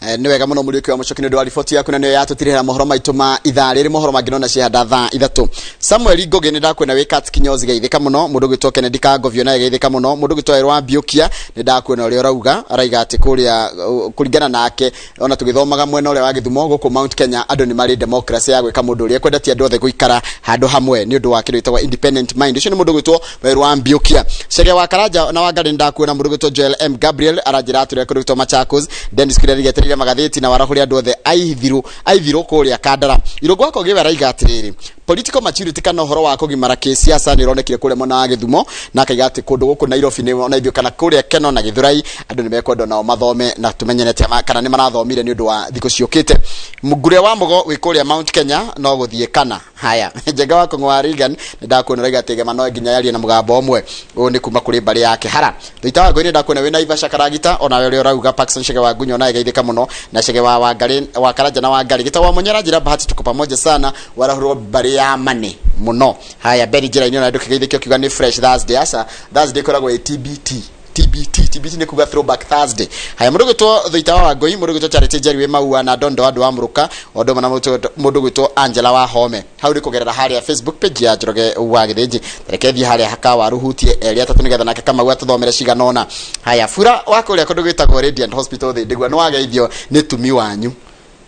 Nĩ wega mũno Mũriũki wa Mũcoki nĩ ũndũ wa riboti yaku, na nĩyo yatũtirĩra mohoro maitũ ma ithaa rĩrĩ. Mohoro mangĩ nona ciahanda thaa 3. Samuel Ngũgĩ nĩ ndakuona wĩ Kat Kinyozi geithĩka mũno. Mũndũ ũgwĩtwo Kennedy Kangovio naye geithĩka mũno. Mũndũ ũgwĩtwo Erwa Mbiũkia nĩ ndakuona ũrĩa ũrauga, araiga atĩ kũrĩa kũringana nake ona tũgĩthomaga mwena ũrĩa wa Gĩthumo gũkũ Mount Kenya andũ nĩ marĩ democracy ya gwĩka mũndũ ũrĩa ekwenda, ti andũ othe gũikara handũ hamwe nĩ ũndũ wa kĩndũ gĩtagwo independent mind. Ũcio nĩ mũndũ ũgwĩtwo Werũ Mbiũkia. Chege wa Karanja na Wangarĩ nĩ ndakuona. Mũndũ ũgwĩtwo Joel M Gabriel aranjĩra atũrĩa kũndũ gwĩtwo Machakos. Dennis Kuria getereire magathĩti na warahũre andũ othe aithirũ kũrĩa Kandara. Irũngũ wa Kogĩwe araiga atĩrĩrĩ, political maturity kana ũhoro wa kũgimara kĩsiasa nĩ ũronekire kũrĩa mwena wa Gĩthumo, na akaiga atĩ kũndũ gũkũ Nairobi nĩ ona ithuĩ kana kũrĩa Keno na Gĩthũrai andũ nĩ mekwenda nao mathome na tũmenye atĩa kana nĩ marathomire nĩ ũndũ wa thikũ ciũkĩte. Ngure wa Mũgo wĩ kũrĩa Mount Kenya no gũthiĩ kana haya. Njenga wa Kong'o wa Reagan nĩ ndakuona ũraiga atĩ gema no nginya yarie na mũgambo ũmwe, ũyũ nĩ kuma kũrĩ mbarĩ yake hara. Thũita wa Ngũi nĩ ndakuona wĩ Naivasha Karagita, ona ũrĩa ũrauga Parkson Chege wa Ngunyo naye geithĩka mũno, na Chege wa Wangarĩ wa Karanja na Wangarĩ. Gĩtagwo wa Mũnyara njĩra Bahati tuko pamoja sana, warahũrwo mbarĩ ya Mane mũno. Haya Beri njĩra-inĩ ona ndũkĩgeithĩke ũkiuga nĩ fresh Thursday. Aca, Thursday ĩkoragwo ĩ TBT. TBT. TBT nĩ kuga throwback Thursday. Haya, mũndũ gwĩtwo Thuita wa Wangũi, mũndũ gwĩtwo Charity Njeri wĩ Maua na Dondo andũ wa Mũrũka, o ũndũ ũmwe na mũndũ gwĩtwo Angela wa Home. Hau nĩ kũgerera harĩa Facebook page ya Njoroge wa Gĩthĩnji. Reke thiĩ harĩa hakawaru hutie erĩ atatũ nĩgetha nake Kamau atũthomere cigana ũna. Haya, bura wa kũrĩa kũndũ gwĩtagwo Radiant Hospital thĩ ndĩgua nĩ wageithio nĩ tumi wanyu.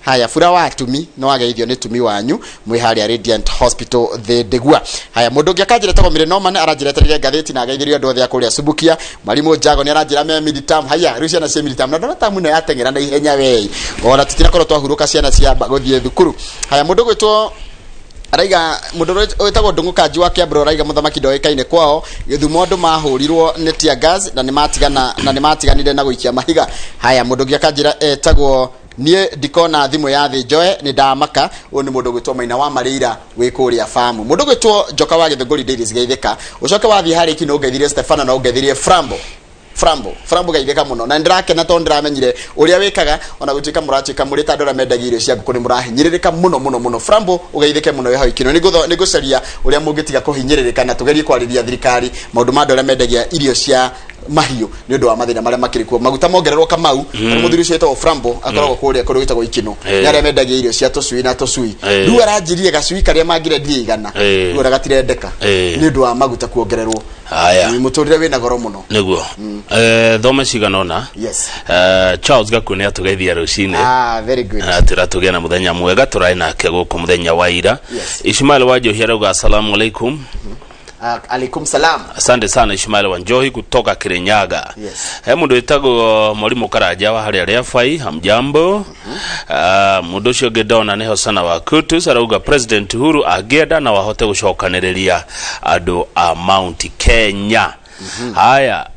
Haya, bura wa tumi nĩ wageithio nĩ tumi wanyu mwĩ harĩa Radiant Hospital thĩ ndĩgua. Haya, mũndũ ũngĩ akanjĩra etagwo Mire Norman aranjĩra etereire ngathĩti na ageithĩrio andũ othe a kũrĩa Subukia. Mwarimũ Njago nĩ aranjĩra me midterm. Haya, rĩu ciana cia midterm na ndona tamu ĩno yateng'era na ihenya wei. Ona tũtirakorwo twahurũka ciana ciamba gũthiĩ thukuru. Haya, mũndũ gwĩtwo araiga mũndũ ũrĩa wĩtagwo Ndung'u Kanji wa Kĩambũrũ araiga mũthamaki ndoĩkaine kwao Gĩthumo andũ mahũrirwo nĩ tear gas na nĩmatigana na nĩmatiganire na gũikia mahiga. Haya, mũndũ ũngĩ akanjĩra etagwo niĩ ndikona thimũ ya thĩ njoe nĩ ndamaka. Ũyũ nĩ mũndũ gwĩtwo Maina wa Marĩira wĩ kũrĩa famu. Mũndũ gwĩtwo Njoka wa Gĩthũngũri Dairies geithĩka. Ũcoke wathiĩ harĩa Ikino ũngeithirie Stefano na ũngeithirie Frambo. Frambo Frambo geithĩka mũno na nĩndĩrakena tondũ ndĩramenyire ũrĩa wĩkaga ona gũtuĩka mũratuĩka mũrĩ ta andũ arĩa mendagia irio cia ngũkũ nĩ mũrahinyĩrĩrĩka mũno mũno mũno. Frambo ũgeithĩke mũno wĩ hau Ikino. Nĩngũcaria ũrĩa mũngĩtiga kũhinyĩrĩrĩka na tũgerie kwarĩria thirikari maũndũ ma andũ arĩa mendagia irio cia mahiũ nĩ ũndũ wa mathĩna marĩa makĩrĩ kuo. Maguta mongererwo Kamau. Mũthuri ũcio wĩtagwo Frambo akoragwo kũrĩa kũndũ gwĩtagwo Ikino. Nĩ arĩa mendagia irio cia tũcui na tũcui. Rĩu aranjĩrire gacui karĩa mangĩrendirie 100 rĩu ona gatirendeka nĩ ũndũ wa maguta kuongererwo. Haya. Mũtũrĩre wĩna goro mũno. Nĩguo. Thome cigana ũna. Yes. Charles Gakuo nĩ atũgeithia rũcinĩ. Ah, very good. Atwĩra tũgĩe na mũthenya mwega tũraĩ nake gũkũ mũthenya wa ira. Yes. Ishmael wa Njohi arauga assalamu alaikum. Ah, alaikum salam. Asante sana Ishmael wa Njohi kutoka Kirinyaga. Yes. He mũndũ wĩtagwo Mwalimu Karanja wa harĩa rĩa Bai, hamjambo. Ah, mũndũ ũcio ũngĩ ndona nĩ Hosana wa Kutus arauga President Uhuru angĩenda no ahote gũcokanĩrĩria andũ a Mount Kenya. Haya,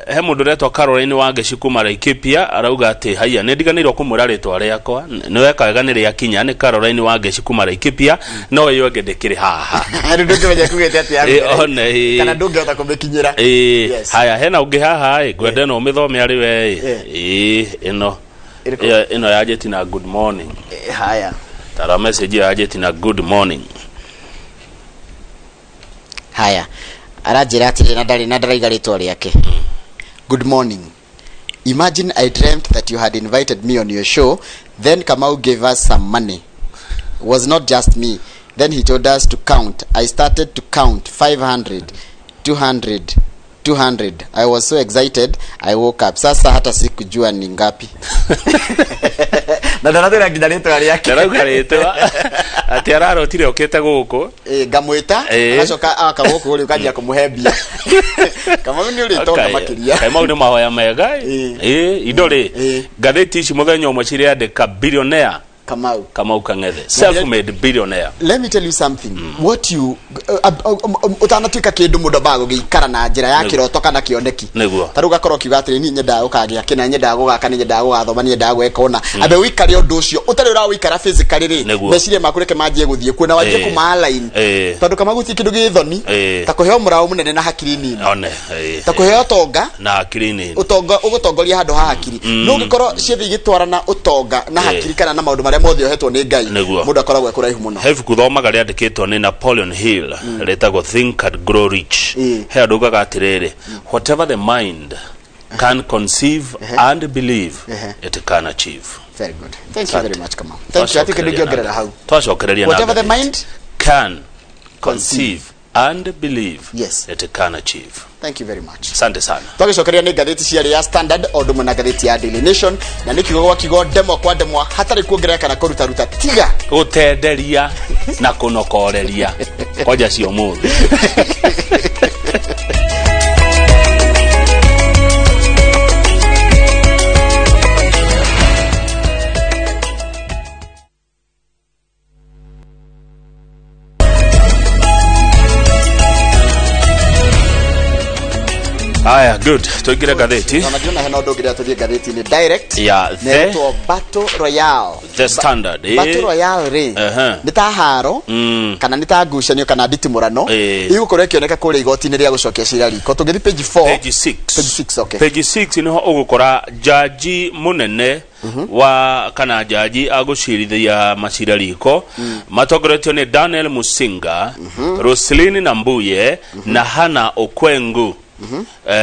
he mũndũ ũretwo Caroline Wangeci kuma Laikipia arauga atĩ haiya nĩ ndiganĩirwo kũmwĩra rĩtwa rĩakwa, nĩ weka wega nĩ rĩakinya. Nĩ Caroline Wangeci kuma Laikipia, no ĩyo ĩngĩ ndĩkĩrĩ haha. Rĩu ndũngĩmenya kugĩte atĩa. One, Kana ndũngĩhota kũmĩkinyĩra. Yes. Haya, hena ũngĩ haha ĩ, ngwenda ĩno ũmĩthome arĩ we ĩ. Ĩno. Ĩrĩkũ? Ĩno yanjĩti na good morning. Haya. Tara message ĩyo yanjĩti na good morning. Haya, aranjĩra atĩrĩ na ndarĩ na ndaraiga rĩtwa rĩake. Good morning. Imagine I dreamt that you had invited me on your show. Then Kamau gave us some money. Was not just me. Then he told us to count. I started to count 500, 200, 200. I was so excited. I woke up. Sasa hata sikujua ni ngapi. Na ndaratwĩra nginya rĩtwa rĩake. Ndarauga rĩtwa atĩ ararotire okĩte gũkũ. Ngamwĩta agacoka aka gũkũ rĩ ũkanjia kũmũhe mbia. Kamau nĩ ũrĩtonga makĩria. Kaĩ mau nĩ mahoya mega ĩ indo rĩ ngathĩti ici mũthenya ũmwe cirĩandĩka billionaire Kamau. Kamau Kang'ethe self made billionaire. Let me tell you something. What you ũtanatuĩka kĩndũ mũndũ ambaga gũgĩikara na njĩra ya kĩroto kana kĩoneki. Nĩguo. Ta rĩu ũgakorwo ũkiuga atĩrĩ, niĩ nyendaga gũkagĩa kĩna, nyendaga gũgaka, nĩ nyendaga gũgathoma, nĩ nyendaga gwĩka ũna. Ambe ũikare ũndũ ũcio ũtarĩ ũrawĩikara physically rĩ, meciria maku reke manjie gũthiĩ kuo na wanjie kũma align. Tondũ kama gũtirĩ kĩndũ gĩ thoni ta kũheo mũraũ mũnene na hakiri nini. One. Ta kũheo ũtonga na hakiri nini. Ũtonga ũgũtongoria handũ ha hakiri. No ũngĩkorwo ciothe igĩtwarana ũtonga na hakiri kana na maũndũ marĩa mothe ũhetwo nĩ Ngai, mũndũ akoragwo e kũraihu mũno. He ibuku thomaga rĩandĩkĩtwo nĩ Napoleon Hill rĩtagwo Think and Grow Rich. He andũ ugaga atĩrĩrĩ, whatever the mind can conceive and believe, it can achieve. Very good, thank you very much Kamau. Thank you. Hatirĩ kĩndũ ingĩongerera hau. Twacokereria na Whatever the ngathĩti. mind can conceive and believe, yes, it can achieve. Thank you very much. Asante sana. Twagicokeria nĩ ngathĩti ciarĩ ya Standard o ũndũ ũmwe na ngathĩti ya Daily Nation, na nĩ kiugo gwa kiugo, ndemwa kwa ndemwa, hatarĩ kuongerera kana kũrutaruta, tiga gũtenderia na kũnokoreria kwanja cia ũmũthĩ. Aya, good, tũingĩre ngathĩti. Ona ndĩrona hena ũndũ ũngĩ rĩrĩa tũthiĩ ngathĩti-inĩ direct. Ya Na the ĩtwo Battle Royale. The Standard. Battle Royale rĩ, nĩ ta haro kana nĩ ta ngucanio kana nditimũrano igũkorwo ĩkĩoneka kũrĩa igoti-inĩ rĩa gũcokia cira riko. Tũngĩthiĩ page 4. Page 6. Page 6, okay. Page 6 niho ũgũkora jaji mũnene wa kana jaji agũcirithia macira riko matongoretio nĩ Daniel Musinga, Roselyn Nambuye na Hannah Okwengu.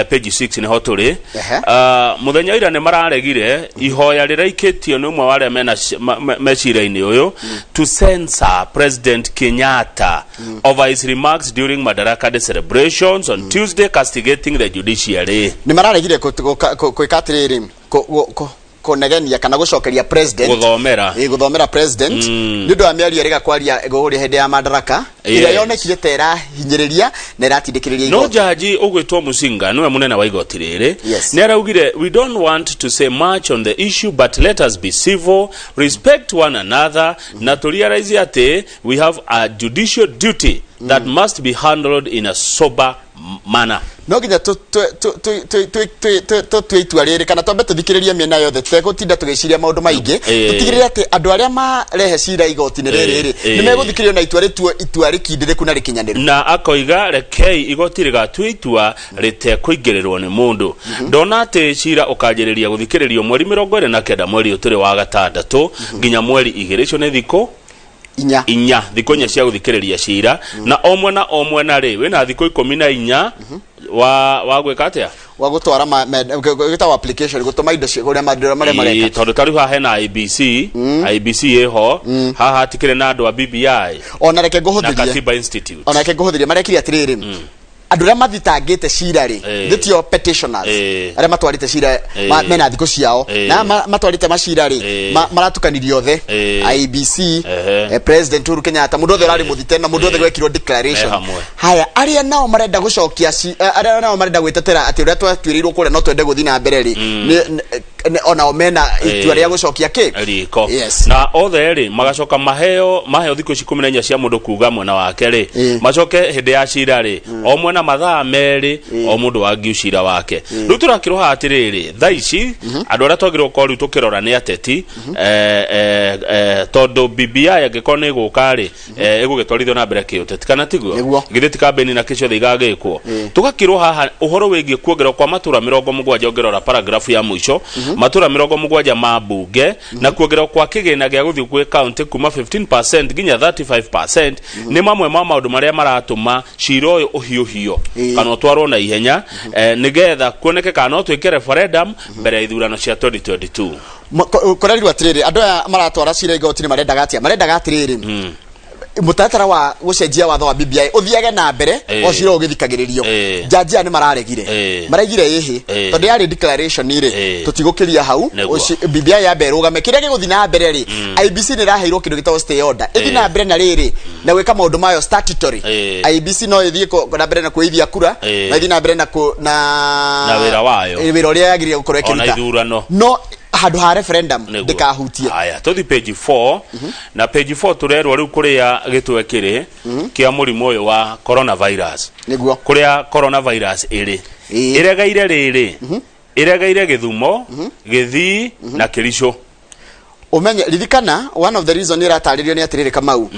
Page 6 nĩho tũrĩ. Ehe. Ah, mũthenya wa ira nĩ mararegire ihoya rĩraikĩtio nĩ ũmwe wa arĩa mena mecira-inĩ ũyũ to censor President Kenyatta over his remarks during Madaraka Day celebrations on Tuesday, castigating the judiciary. Nĩ mararegire gwĩka atĩrĩrĩ, kũnegenia kana gũcokeria president, Gũthomera. Ĩ, gũthomera president nĩ ũndũ wa mĩario ĩrĩga kwaria kũrĩa hĩndĩ ya Madaraka, ĩrĩa yonekire ta ĩrahinyĩrĩria na ĩratindĩkĩrĩria No igoti. Jaji ũgwĩtwo Musinga nĩwe mũnene wa igoti rĩrĩ nĩ araugire, "We don't want to say much on the issue, but let us be civil, respect one another, na to realize atĩ we have a judicial duty that must be handled in a sober manner." No nginya tũtue itua rĩrĩ kana twambe tũthikĩrĩrie mĩena yothe tũtegũtinda tũgĩciria maũndũ maingĩ, tũtigĩrĩre atĩ andũ arĩa marehe cira igoti-inĩ rĩrĩ rĩ, nĩ megũthikĩrĩrio na itua rĩtuo itua rĩkindĩrĩku na rĩkinyanĩru. Na akoiga rekei igoti rĩgatua itua rĩtekũingĩrĩrwo nĩ mũndũ. Ndona atĩ cira ũkanjĩrĩria gũthikĩrĩrio mweri 29 mweri ũyũ tũrĩ wa gatandatũ nginya mweri 2. Icio nĩ thikũ 4. 4, thikũ 4 cia gũthikĩrĩria cira, na o mwena o mwena rĩ wĩna thikũ 14 wa gwĩka atĩa? Wa gũtwara gwĩtagwo application, gũtũma indo cia kũrĩa marĩa mareka. Ĩĩ, tondũ ta rĩu haha hena IBC, IBC ĩho haha, hatikĩrĩ na andũ a BBI Ona reke na ngũhũthĩrie. Katiba Institute. Ona reke ngũhũthĩrie, marekire atĩrĩrĩ, andũ arĩa mathitangĩte cira rĩ, nĩtio petitioners, arĩa matwarĩte cira mena thikũ ciao, na matwarĩte macira rĩ, maratukanirie othe, IBC, President Uhuru Kenyatta, mũndũ othe ũrarĩ mũthite na mũndũ othe gwekirwo declaration. Me hamwe. Haya, arĩa nao marenda gũcokia arĩa nao marenda gwĩtetera atĩ ũrĩa twatuĩrĩirwo kũrĩa no twende gũthiĩ na mbere rĩ, onao mena itua rĩa gũcokia kĩ Riko. Yes. Na othe rĩ magacoka maheo thikũ ici 14 cia mũndũ kuga mwena wake rĩ, macoke hĩndĩ ya cira rĩ, o mwena mathaa 2, o mũndũ wangiu cira wake. Rĩu tũrakĩrwo atĩrĩrĩ, thaa ici andũ arĩa twagĩrĩirwo gũkorwo rĩu tũkĩrora nĩ ateti, tondũ BBI angĩkorwo nĩ ĩgũka rĩ, ĩgũgĩtwarithio na mbere kĩũteti, kana tiguo? Nĩguo. Githĩ ti kambĩini na kĩ ciothe igagĩkwo? Tũgakĩrwo haha ũhoro wĩgiĩ kuongererwo kwa matũra 70, ũngĩrora paragraph ya mũico, matũra 70 ma mbunge na kuongererwo kwa kĩgĩna gĩa gũthiĩ gwĩ county kuma 15% nginya 35% nĩ mamwe ma maũndũ marĩa maratũma cira ũyũ ũhiũhio kana ũtwarwo na ihenya, nĩgetha kuoneke kana no twĩke referendum mbere ya ithurano cia 2022. Kũrerirwo atĩrĩrĩ, andũ aya maratwara cira igoti-inĩ marendaga atĩa? Marendaga atĩrĩrĩ, mũtaratara wa gũcenjia watho wa BBI ũthiage na mbere o cira ũgĩthikagĩrĩrio. Jaji aya nĩ mararegire, maraigire ĩhĩ, tondũ yarĩ declaration rĩ, tũtigũkĩria hau. Nĩguo. BBI yambe ĩrũgame, kĩrĩa gĩgũthiĩ na mbere rĩ, IEBC nĩ ĩraheirwo kĩndũ gĩtagwo stay order, ĩthiĩ na mbere na rĩrĩ na gwĩka maũndũ mayo statutory. IEBC no ĩthiĩ na mbere na kwĩithia kura, no ĩthiĩ na mbere na na Na wĩra wayo. Wĩra ũrĩa yagĩrĩire gũkorwo Ona ĩkĩruta. ithurano. No handũ ha referendum Nĩguo. ndĩkahutie. Haya, tũthi page 4, na page 4 tũrerwo rĩu kũrĩa gĩtwe kĩrĩ kĩa mũrimũ ũyũ wa coronavirus. Nĩguo. Kũrĩa coronavirus ĩrĩ, ĩregeire rĩrĩ, ĩregeire Gĩthumo, Gĩthii na Kĩricũ. Umenye, ririkana, one of the reason ĩratarĩrio nĩ atĩrĩrĩ, Kamau,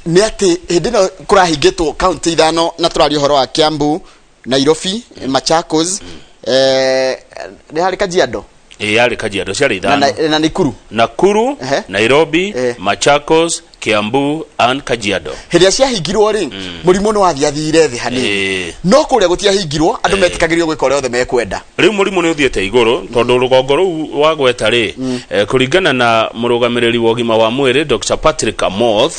nĩ atĩ hĩndĩ ĩno kũrahingĩtwo kaunti ithano, na tũraria ũhoro wa Kiambu, Nairobi, Machakos, nĩ harĩ Kajiado. Ĩ, yarĩ Kajiado, ciarĩ na, ithano. na Nakuru. Nakuru, Nairobi, Machakos, Kiambu and Kajiado. Hĩndĩ ĩrĩa ciahingirwo rĩ, mũrimũ nĩ wathiathire thĩ hanini, no kũrĩa gũtiahingirwo andũ metĩkagĩrio gwĩka ũrĩa othe mekwenda. Rĩu mũrimũ nĩ ũthiĩte igũrũ tondũ rũgongo rũu wagweta rĩ, kũringana na mũrũgamĩrĩri wa ũgima wa mwĩrĩ Dr. Patrick Amoth,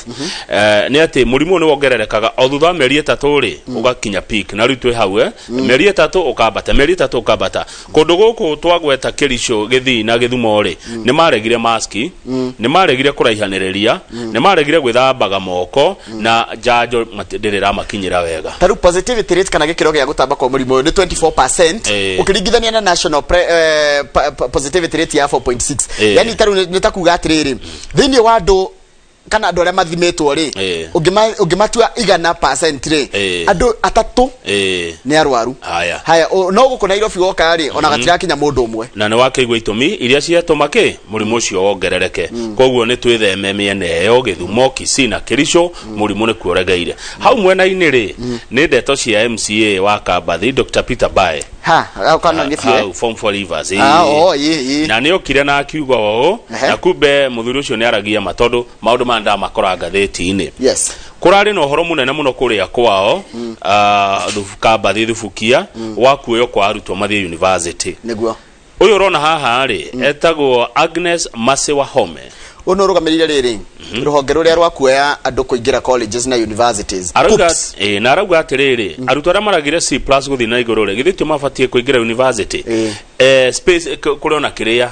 nĩ atĩ mũrimũ nĩ wongererekaga o thutha wa mĩeri 3 rĩ, ũgakinya peak, na rĩu twĩ hau, mĩeri 3 ũkambata, mĩeri 3 ũkambata. Kũndũ gũkũ twagweta, Kĩricũ, Gĩthii na Gĩthumo rĩ, nĩ maregire maski, nĩ maregire kũraihanĩrĩria, nĩ maregire gwĩthambaga moko, na njanjo ndĩrĩ ĩramakinyĩra wega. Ta rĩu positivity rate kana gĩkĩro gĩa gũtamba kwa mũrimũ ũyũ nĩ 24% ũkĩringithania na national positivity rate ya 4.6. Yani ta rĩu nĩ ta kuga atĩrĩrĩ, thĩinĩ wa andũ kana andũ arĩa mathimĩtwo rĩ, ũngĩmatua 100% rĩ, andũ atatũ nĩ arwaru. Haya. Haya, no gũkũ Nairobi woka rĩ, ona gatirakinya mũndũ ũmwe. Na nĩ wakĩigua itũmi iria ciatũma kĩ mũrimũ ũcio wongerereke. Koguo nĩ twĩtheme mĩena ĩyo, Gĩthumo, Kisii na Kĩricũ, mũrimũ nĩ kuo ũregeire. Hau mwena-inĩ rĩ, nĩ ndeto cia MCA wa Kambathi Dr. Peter Bae. Ha, hau kana nĩ biũ, eh? Hau form for rivers. Ah, oh, ĩ, ĩ. Na nĩ okire na akiuga ũũ, na kumbe mũthuri ũcio nĩ aragia ma, tondũ maũndũ maya ndamakora ngathĩti-inĩ. Kũrarĩ na ũhoro mũnene mũno kũrĩa kwao, Kambathi Thubukia, wa kuoywo kwa arutwo mathiĩ university. Nĩguo. Ũyũ ũrona haha rĩ, etagwo Agnes Mercy Wahome. Ũyũ nĩ ũrũgamĩrĩire rĩrĩ rũhonge rũrĩa rwa kuoya andũ kũingĩra colleges na universities. Arauga KUCCPS. Na arauga atĩrĩrĩ, arutwo arĩa maragire C plus gũthiĩ na igũrũ rĩ, githĩ tio mabatiĩ kũingĩra university? Space kũrĩ ona kĩrĩa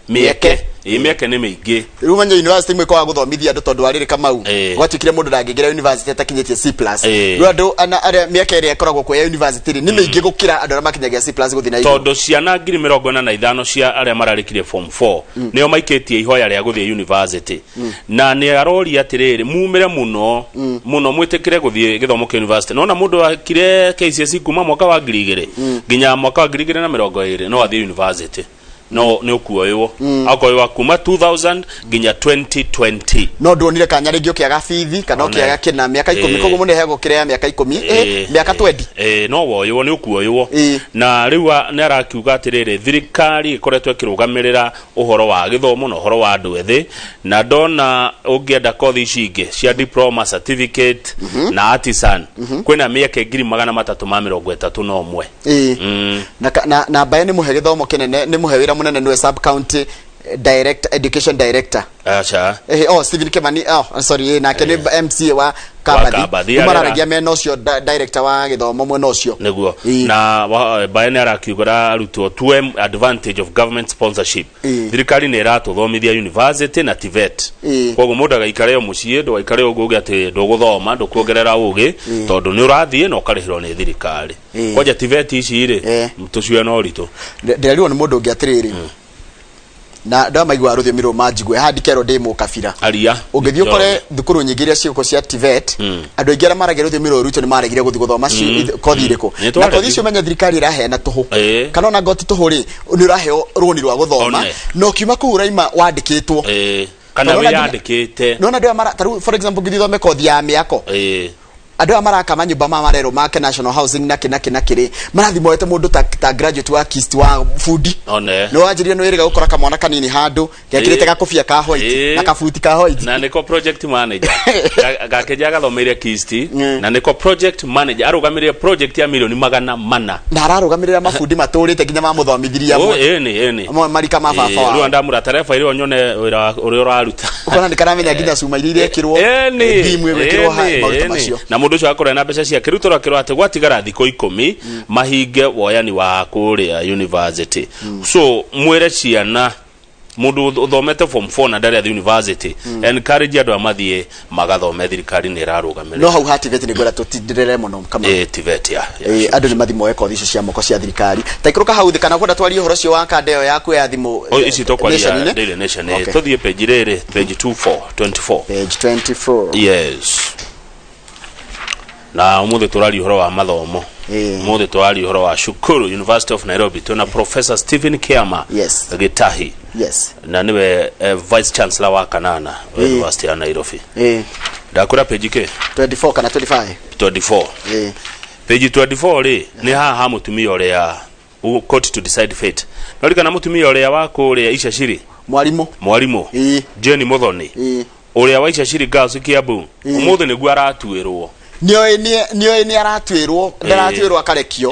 mĩeke. Mĩeke nĩ mĩingĩ. Rĩu menya university imwe kwaga gũthomithia andũ tondũ wa rĩrĩ Kamau, gwatuĩkire mũndũ ndangĩingĩra university atakinyĩtie C plus. Rĩu andũ arĩa mĩeke ĩrĩa ĩkoragwo kuo ya university rĩ, nĩ mĩingĩ gũkĩra andũ arĩa makinyagia C plus gũthiĩ na igũrũ. Tondũ ciana 45,000 cia arĩa mararĩkirie form 4 nĩo maikĩtie ihoya rĩa gũthiĩ university, na nĩ aroria atĩrĩrĩ, mumĩre mũno mũno mwĩtĩkĩre gũthiĩ gĩthomo kĩa university. Nona mũndũ akire KCSE kuma mwaka wa 2000 nginya mwaka wa 2020 no athiĩ university, no nĩ ũkuoywo akoywa kuma 2000 nginya 2020. No nduonire kanya rĩngĩ ũkĩaga bithi kana One. ũkĩaga kĩna mĩaka 10. Koguo mũndũ heagwo kĩrĩa ya mĩaka 10, mĩaka 20. No woywo nĩ ũkuoywo. Na rĩu nĩ arakiuga atĩrĩrĩ, thirikari ĩkoretwo ĩkĩrũgamĩrĩra ũhoro wa gĩthomo na ũhoro wa andũ ethĩ, na ndona ũngĩenda kothi ici ingĩ cia diploma, certificate na artisan, kwĩna mĩeke 331,000. Na mbae nĩ mũhe gĩthomo kĩnene, nĩ mũhe wĩra mũnene, nĩwe sub county direct education director. Aca. Oh, Stephen Kimani, oh sorry, nake nĩ MCA wa Kambathi. Kambathi. Rĩu mararagia mena ũcio director wa gĩthomo mwena ũcio. Nĩguo, na mbae nĩ arakiugĩra arutwo tuwe advantage of government sponsorship. Thirikari nĩ ĩratũthomithia university na TVET. Koguo mũndũ agaikare o mũciĩ, ndũgaikare ũguo uge atĩ ndũgũthoma, ndũkuongerera ũgĩ, tondũ nĩ ũrathiĩ na ũkarĩhĩrwo nĩ thirikari. Kwanja TVET ici rĩ, tũcue na ũritũ. Ndĩrerirwo nĩ mũndũ ũngĩ atĩrĩrĩ, na ndamaigua rũthiomi rũu manjigue haha, ndikerwo ndĩ mũkabira. Aria. Ũngĩthiĩ ũkore thukuru nyingĩ iria ciĩkuo cia TVET, andũ aingĩ arĩa maragia rũthiomi rũrũ rwitũ nĩ maregire gũthiĩ gũthoma kothi irĩkũ. Nĩ Na twaregire. kothi icio menya thirikari ĩraheana tũhũ, kana ona ngoti tũhũ rĩ, nĩ ũraheo rũni rwa gũthoma, na ũkiuma kũu ũraima wandĩkĩtwo. Kana Tondũ ona wĩyandĩkĩte. Nĩwona andũ aya mara tarĩu for example ngĩthiĩ thome kothi ya mĩako, andũ aya maraka manyũmba ma marerwo make National Housing na kĩ na kĩ na kĩrĩ, marathiĩ moete mũndũ ta graduate wa KIST wa bundi. Nĩ wanjĩrire nĩ wĩrĩga gũkora kamwana kanini handũ gekĩrĩte gakobia ka white na kabuti ka white. Na nĩko project manager. Gakĩnja gathomeire KIST na nĩko project manager, arũgamĩrĩire project ya milioni 400. Na ararũgamĩrĩra mabundi matũrĩte nginya mamũthomithirie amwe. Ĩni ĩni. Amwe marika ma baba Rĩu wao. ndamũra reba ĩrĩa nyone wĩra ũrĩa ũraruta. Ũkona nĩ karamenya nginya cuma iria irekĩrwo, ndimu ĩgwĩkĩrwo maũndũ ta macio. Na mũndũ ũcio akorwo na mbeca ciake. Rĩu tũrakĩrwo atĩ gwatigara thikũ 10 mahinge woyani wa kũrĩa university, so mwĩre ciana, mũndũ ũthomete form 4 na ndarĩ athiĩ university, encourage andũ a mathiĩ magathome, thirikari nĩ ĩrarũgamĩrĩra. No hau ha TVET nĩ ngwenda tũtindirĩre mũno kama. TVET ya Andũ nĩ mathiĩ moe kothi icio cia moko cia thirikari, ta ikũrũka hau thĩ, kana kwenda twarie ũhoro ũcio wa kanda ĩyo yaku ya thimũ. O, ici tũkwaria Nation-inĩ? Daily Nation. Okay. Tũthiĩ page rĩrĩ, page 24, 24. Page 24. Yes, na umuthi tũraria ũhoro wa mathomo, umuthi tũraria ũhoro wa cukuru University of Nairobi. Twĩna Professor Stephen Kiama Gitahi, na nĩwe vice chancellor wa kanana wa University ya Nairobi. Ndakwĩra page kĩ? 24 kana 25. 24. Page 24 rĩ, nĩ haha ha mũtumia ũrĩa court to decide fate. No rikana mũtumia ũrĩa wa kũrĩa Icaciri? Mwarimũ. Mwarimũ Jane Muthoni, ũrĩa wa Icaciri Girls Kiambu, ũmũthĩ nĩguo aratuĩrwo. Nĩoĩ nĩ aratuĩrwo, ndaratuĩrwo akarekio,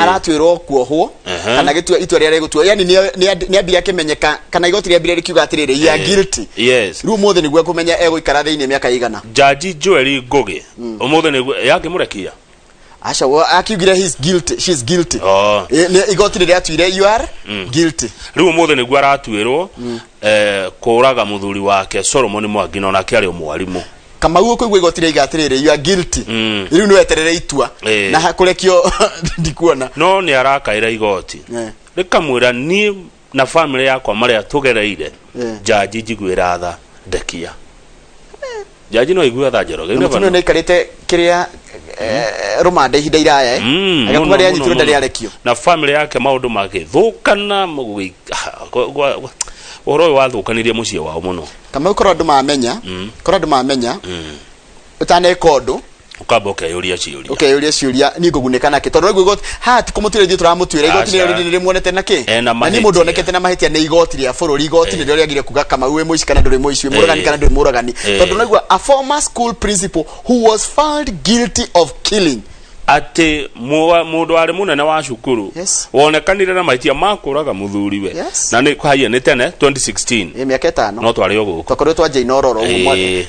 aratuĩrwo kuohwo kana gĩtua itua rĩrĩa rĩgũtuo, yani nĩ ambire akĩmenyeka kana igoti rĩambire rĩkiuga atĩrĩrĩ, you are guilty. Rĩu ũmũthĩ nĩguo ekũmenya egũikara thĩinĩ mĩaka igana. Jaji Joel Ngugi ũmũthĩ nĩguo yakĩmũrekia. Aca, akiugire he's guilty, she's guilty. Oh. Igoti rĩrĩa atuire you are guilty. Rĩu ũmũthĩ nĩguo aratuĩrwo kũraga mũthuri wake Solomon Mwangi, na onake arĩ o mwarimũ. Kamau, ũkũigua igoti rĩaiga atĩrĩrĩ, you are guilty, rĩu nĩ weterere itua. Na kũrekio ndikuona. No nĩ arakaĩra igoti, rĩkamwĩra niĩ na famĩlĩ yakwa marĩa tũgereire, jaji njiguĩra tha, ndekia. Jaji no igue tha, Njoroge. You Na never mũtumia know. nĩ aikarĩte kĩrĩa rũmande ihinda iraya, agakuma rĩa nyitirwo ndarĩ arekio. Na famĩlĩ yake maũndũ magĩthũkana, ũhoro ũyũ wathũkanirie mũciĩ wao mũno. Kamau, korwo andũ mamenya, korwo andũ mamenya ũtaneka ũndũ Ũkamba ũkeyũria ciũria. Ũkeyũria ciũria, niĩ ngũgunĩka nakĩ? Tondũ rĩu igoti haha ti kũmũtuĩra, ithuĩ tũramũtuĩra igoti. Aca. Nĩ rĩmuonete na kĩ? Ena Na niĩ mahĩtia. mũndũ onekete na mahĩtia nĩ igoti rĩa bũrũri. Igoti nĩrĩo rĩagire kuga Kamau wĩ mũici kana ndũrĩ mũici, wĩ mũragani kana ndũrĩ mũragani. Tondũ naigua a former school principal who was found guilty of killing Atĩ mũndũ warĩ mũnene wa cukuru wonekanire na mahĩtia ma kũraga mũthuriwe. Na nĩ haiya nĩ tene 2016. Ĩ, mĩaka 5. No twarĩ o gũkũ. Twakorirwo twanjia inororo ũguo Ĩĩ,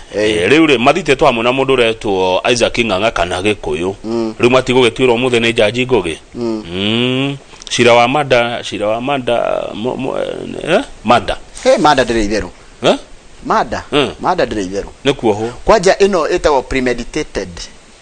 rĩu rĩ mathitĩtwo hamwe na mũndũ ũretwo Isaac Ng'ang'a kana Gĩkũyũ. Rĩu matigũgĩtuĩrwo ũmũthĩ nĩ njanji Ngũgĩ. Cira wa mada, cira wa mada, mada. He mada ndĩrĩ itherũ. Eh? Mada. Mada ndĩrĩ itherũ. Nĩ kuohwo. Kwanja ĩno ĩtagwo premeditated.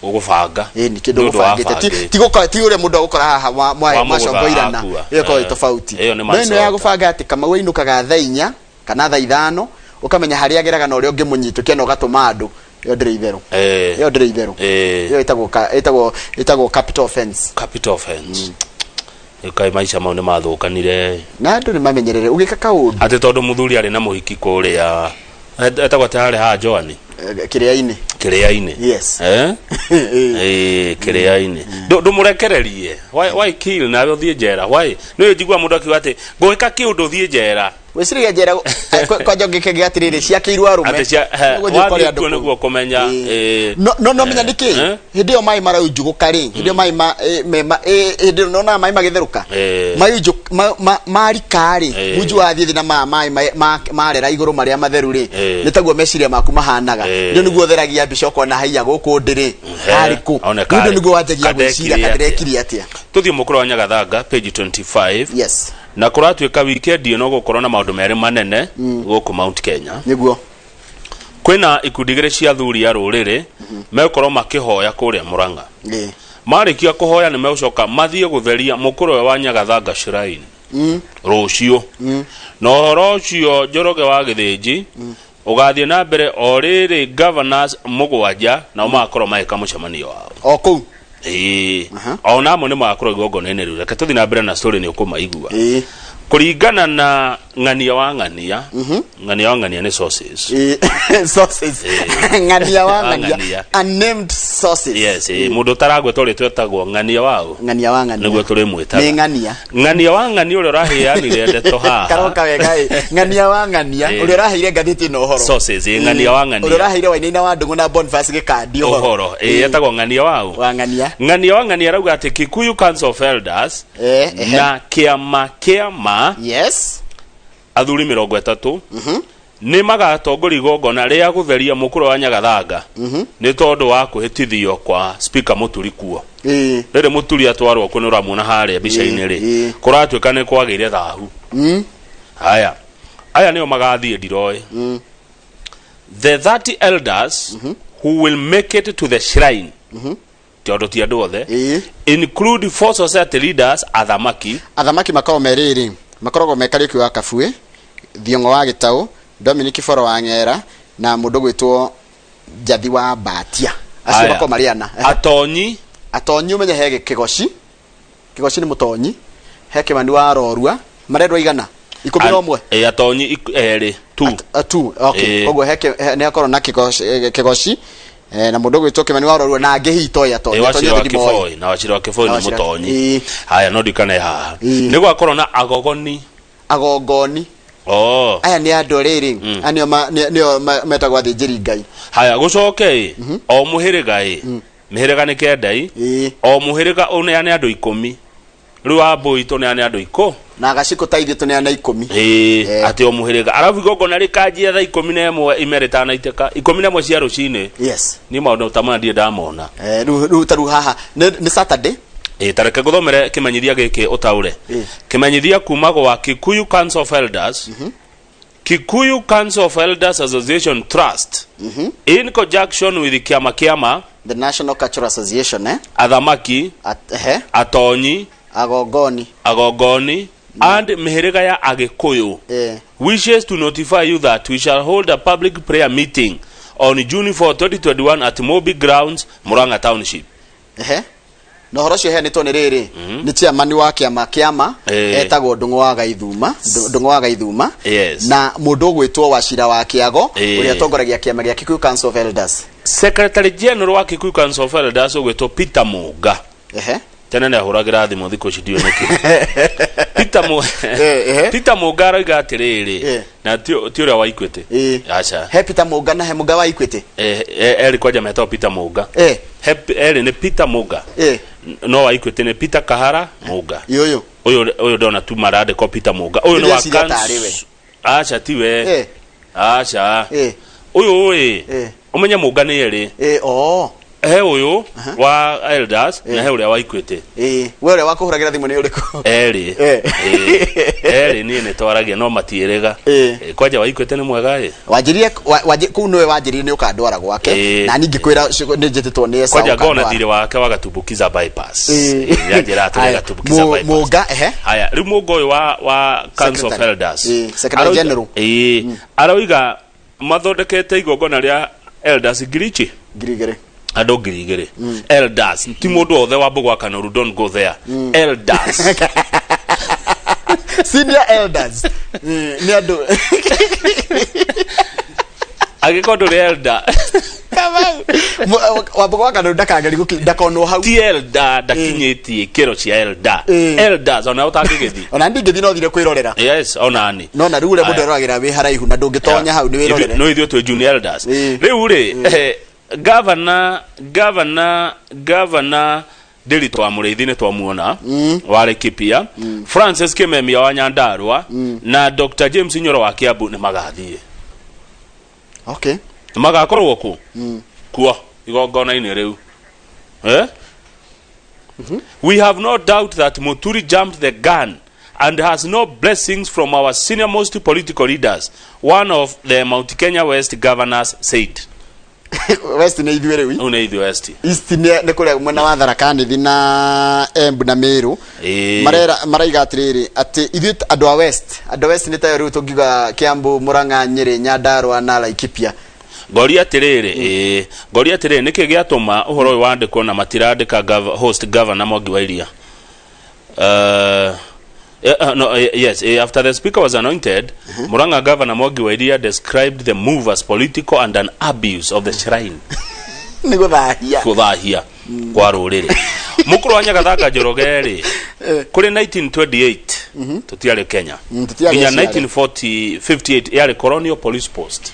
Ũgũbanga. Ĩĩ, nĩ kĩndũ Nĩ ũndũ wa ũgũbangĩte. bangĩte. Ti gũka ti ũrĩa mũndũ agũkora haha Wamũgũtha mwacongoirana. akua. Ĩyo ĩkoragwo ĩ tofauti. Ĩyo nĩ No ĩno ya manslaughter. gũbanga atĩ Kamau ainũkaga thaa 4 kana thaa 5, ũkamenya harĩa ageraga na ũrĩa ũngĩmũnyitũkia na ũgatũma andũ, ĩyo ndĩrĩ itherũ. Ĩyo ndĩrĩ itherũ. Ĩyo ĩtagwo capital offense. Capital offense. Kaĩ maica mau nĩ mathũkanire. Na andũ nĩ mamenyerere ũgĩka kaũndũ. Atĩ tondũ mũthuri arĩ na mũhiki kũrĩa etagwo atĩ harĩa ha Joani. Kĩrĩa-inĩ. Kĩrĩa-inĩ. Yes. Eh? Kĩrĩa-inĩ. Ndũmũrekererie. Why kill nawe ũthiĩ njera? Why? Nĩ njigua mũndũ akiuga atĩ ngũgĩka kĩũndũ thiĩ njera. Gwĩciria njera kwanja ũngĩkĩgĩa atĩrĩrĩ ciakĩirwo arũme. Atĩ cia Nĩgũthiĩ ũkore wathiĩ andũ kuo kũu. nĩguo kũmenya. No menya nĩkĩ hĩndĩ ĩyo maĩ maraunjugũka rĩ, hĩndĩ ĩyo maĩ ma me- ma- hĩndĩ ĩyo nonaga maĩ magĩtherũka. Maunju marika rĩ, munju wathiĩ thĩ na maĩ marera igũrũ marĩa matheru rĩ, nĩ taguo meciria maku mahanaga. Rĩu nĩguo ũtheragia mbica ũkona haiya gũkũ ndĩrĩ harĩ kũ. One Rĩu nĩguo wanjagia kandekire gwĩciria atĩa. kandirekire atĩa. Tũthiĩ mũkũrũ wa Nyagathanga page 25. Yes. Na kũratuĩka weekend ĩno gũkorwo na maũndũ merĩ manene gũkũ Mount Kenya. Nĩguo. Kwĩna ikundi igĩrĩ cia athuri a rũrĩrĩ megũkorwo makĩhoya kũrĩa Mũrang'a. Marĩkia kũhoya nĩ megũcoka mathiĩ gũtheria mũkũrwe wa Nyagathanga Shrine rũciũ. Na ũhoro ũcio Njoroge wa Gĩthĩnji ũgathiĩ na mbere o rĩrĩ governors 7 nao magakorwo magĩka mũcemanio wao. O kũu. Ĩĩ. Ona amwe nĩ magakorwo igongona-inĩ rĩu. Reke tũthiĩ na mbere na story nĩ ũkũmaigua. Kũringana na Ng'ania wa Ng'ania, Ng'ania wa Ng'ania nĩ sources. Sources. Ng'ania wa Ng'ania. Ng'ania. Unnamed sources. Yes, mũndũ ũtaragwetwo rĩtwa etagwo Ng'ania waũ. Ng'ania wa Ng'ania. Nĩguo tũrĩmwĩtaga. Nĩ Ng'ania. Ng'ania wa Ng'ania ũrĩa ũraheanire ndeto haha. Karoka wega ĩ. Ng'ania wa Ng'ania ũrĩa ũraheire ngathĩti ĩno ũhoro. Sources, Ng'ania wa Ng'ania. Ũrĩa ũraheire Wainaina wa Ndũng'ũ na Boniface Gĩkandi ũhoro. Ũhoro. Etagwo Ng'ania waũ. Wa Ng'ania. Ng'ania wa Ng'ania arauga atĩ Kikuyu Council of Elders na kĩama kĩama yes athuri 30 nĩ magatongoria igongona rĩa gũtheria mũkũrũ wa Nyagathanga nĩ tondũ wa kwĩhĩtithio kwa Speaker Mũturi kuo. Rĩrĩ Mũturi atwarwo kuo nĩ ũramuona harĩa mbica-inĩ rĩ, kũratuĩka nĩ kwagĩire thahu. Haya, aya nĩo magathiĩ ndiroĩ. The 30 elders who will make it to the shrine, tondũ ti andũ othe, include four society leaders, athamaki. Athamaki makoragwo me rĩrĩ, makoragwo me Kariũki wa Kabuĩ, Thiong'o wa Gĩtaũ, Dominic Boro wa Ng'era na mũndũ gwĩtwo Njathi wa Mbatia. Acio Aya. makoragwo marĩ ana. Atonyi. Atonyi ũmenye he Kĩgoci. Kĩgoci nĩ mũtonyi. He Kĩmani wa Rorua. Marendwo igana? 11. Atonyi erĩ tu. Tu, okay. Koguo he nĩ hakorwo na Kĩgoci, na mũndũ ũgwĩtwo Kĩmani wa Rorua na angĩ hihi toĩ atonyi. Atonyi Wachira wa othe ndimoĩ. Kĩboi na Wachira wa Kĩboi Na nĩ mũtonyi. Haya, no ndikane haha nĩ gwakorwo na agogoni. Agongoni. Oh. Aya nĩ andũ rĩrĩ, aya nĩo nĩo metagwo athĩnjĩri Ngai. Haya, gũcoke ĩ o mũhĩrĩga ĩ mĩhĩrĩga nĩ 9 ĩ o mũhĩrĩga ũneane andũ 10. Rĩu Wambũi tũneane andũ 10. Na Gacikũ ta ithuĩ tũneane 10. Ĩĩ, atĩ o mũhĩrĩga arabu igongona rĩkanjia thaa 11 ime rĩtanaitĩka, 11 cia rũcinĩ. Yes. Niĩ maũndũ ta maya ndirĩ ndamona. Rĩu ta rĩu haha nĩ Saturday. Ĩĩ, ta reke ngũthomere kĩmenyithia gĩkĩ ũtaũre. Kĩmenyithia kuma gwa Kikuyu Council of Elders, Kikuyu Council of Elders Association Trust in conjunction with kĩama kĩama The National Cultural Association, athamaki, ehe, atonyi, agongoni, agongoni and mĩhĩrĩga ya Agĩkũyũ wishes to notify you that we shall hold a public prayer meeting on June 4, 2021 at Mobi Grounds, Murang'a Township. Ehe. Na ũhoro ũcio ũheanĩtwo nĩ rĩrĩ, nĩ chairman wa kĩama kĩama etagwo Ndung'u wa Gaithuma, Ndung'u wa Gaithuma. Na mũndũ ũgwĩtwo Wachira wa Kĩago, ũrĩa atongoragia kĩama gĩa Kikuyu Council of Elders. Secretary General wa Kikuyu Council of Elders ũgwĩtwo Peter Munga. Tene nĩ ahũragĩra thimũ, thikũ ici ndiũĩ nĩkĩ. Peter Munga aroiga atĩrĩrĩ, na ti ti ũrĩa wa Equity. Aca. He Peter Munga na he Munga wa Equity. Erĩ kwanja metagwo Peter Munga. He erĩ nĩ Peter Munga. No wa Equity nĩ Peter Kahara Munga. Ũyũ. Ũyũ ndona tu marandĩkwo Peter Munga. Ũyũ nĩ wa Ndĩreciria tarĩ we. Aca tiwe. Aca. Ũyũ ĩ ũmenye Munga nĩ erĩ. Oh. He ũyũ wa Elders na he ũrĩa wa Equity. We ũrĩa wa kũhũragĩra thimũ nĩ ũrĩkũ? Erĩ. Erĩ niĩ nĩ twaragia no matiĩrĩga. Kwanja wa Equity nĩ mwega ĩ. Wanjĩrire kũu nĩwe wanjĩrire nĩ ũkandwara gwake. Na niĩ ngĩkwĩra nĩ njĩtĩtwo nĩ Esau Kwanja ngona ũkandwara. thirĩ wake wa Gatumbukiza bypass. Yanjĩra atĩrĩ Haya, Gatumbukiza bypass. Mũnga, ehe. Haya, rĩu Mũnga ũyũ wa Council of Secretary. Elders. Secretary General. Aroiga mathondekete igongona rĩa elders ngiri ici 2000. Andũ 2000 elders, ti mũndũ wothe wa Mbũgwa Kanoru, don't go there. Elders. Senior elders. Nĩ andũ Angĩkorwo ndũrĩ elder, Wambũgũ wa Kanoru ndakageri ndakonwo hau. Ti elder, ndakinyĩtie ikĩro cia elder. Elders ona ũtangĩgĩthiĩ. Ona ndingĩthiĩ no thire kwĩrorera. Yes, onani. No na rĩu ũrĩa mũndũ Aya. eroragĩra wĩ haraihu na ndũngĩtonya hau nĩ wĩrorere. No ithuĩ twĩ junior elders. Rĩu rĩ, governor Ndiritu wa Mũrĩithi nĩ twamuona wa Laikipia, Francis Kimemia wa Nyandarua na Dr James Nyoro wa Kiambu nĩ magathiĩ. Nĩ magakorwo ku kuo igongona-inĩ rĩu. We have no doubt that Muturi jumped the gun and has no blessings from our senior most political leaders, one of the Mount Kenya West governors said. West nĩ ithuĩ rĩu. Rĩu nĩ ithuĩ West. East nĩ kũrĩa mwena wa Tharaka Nithi na Embu na Meru. Marera maraiga atĩrĩrĩ atĩ ithuĩ andũ a West, andũ a West nĩ tayo rĩu tũngiuga Kiambu, Murang'a, Nyĩrĩ, Nyandarua na Laikipia. Ngoria atĩrĩrĩ, ngoria atĩrĩrĩ, nĩkĩ gĩatũma ũhoro ũyũ wandĩkwo na matirandĩka host governor Mwangi wa Iria? No, yes, after the speaker was anointed, Murang'a Governor Mwangi wa Iria described the move as political and an abuse of the shrine. Nĩ gũthahia. Gũthahia kwa rũrĩrĩ. Mũkũrũ wa Nyagathanga Njoroge rĩ, kũrĩ 1928 tũtiarĩ Kenya. Tũtiarĩ Nginya aciare. 1958 yarĩ colonial police post.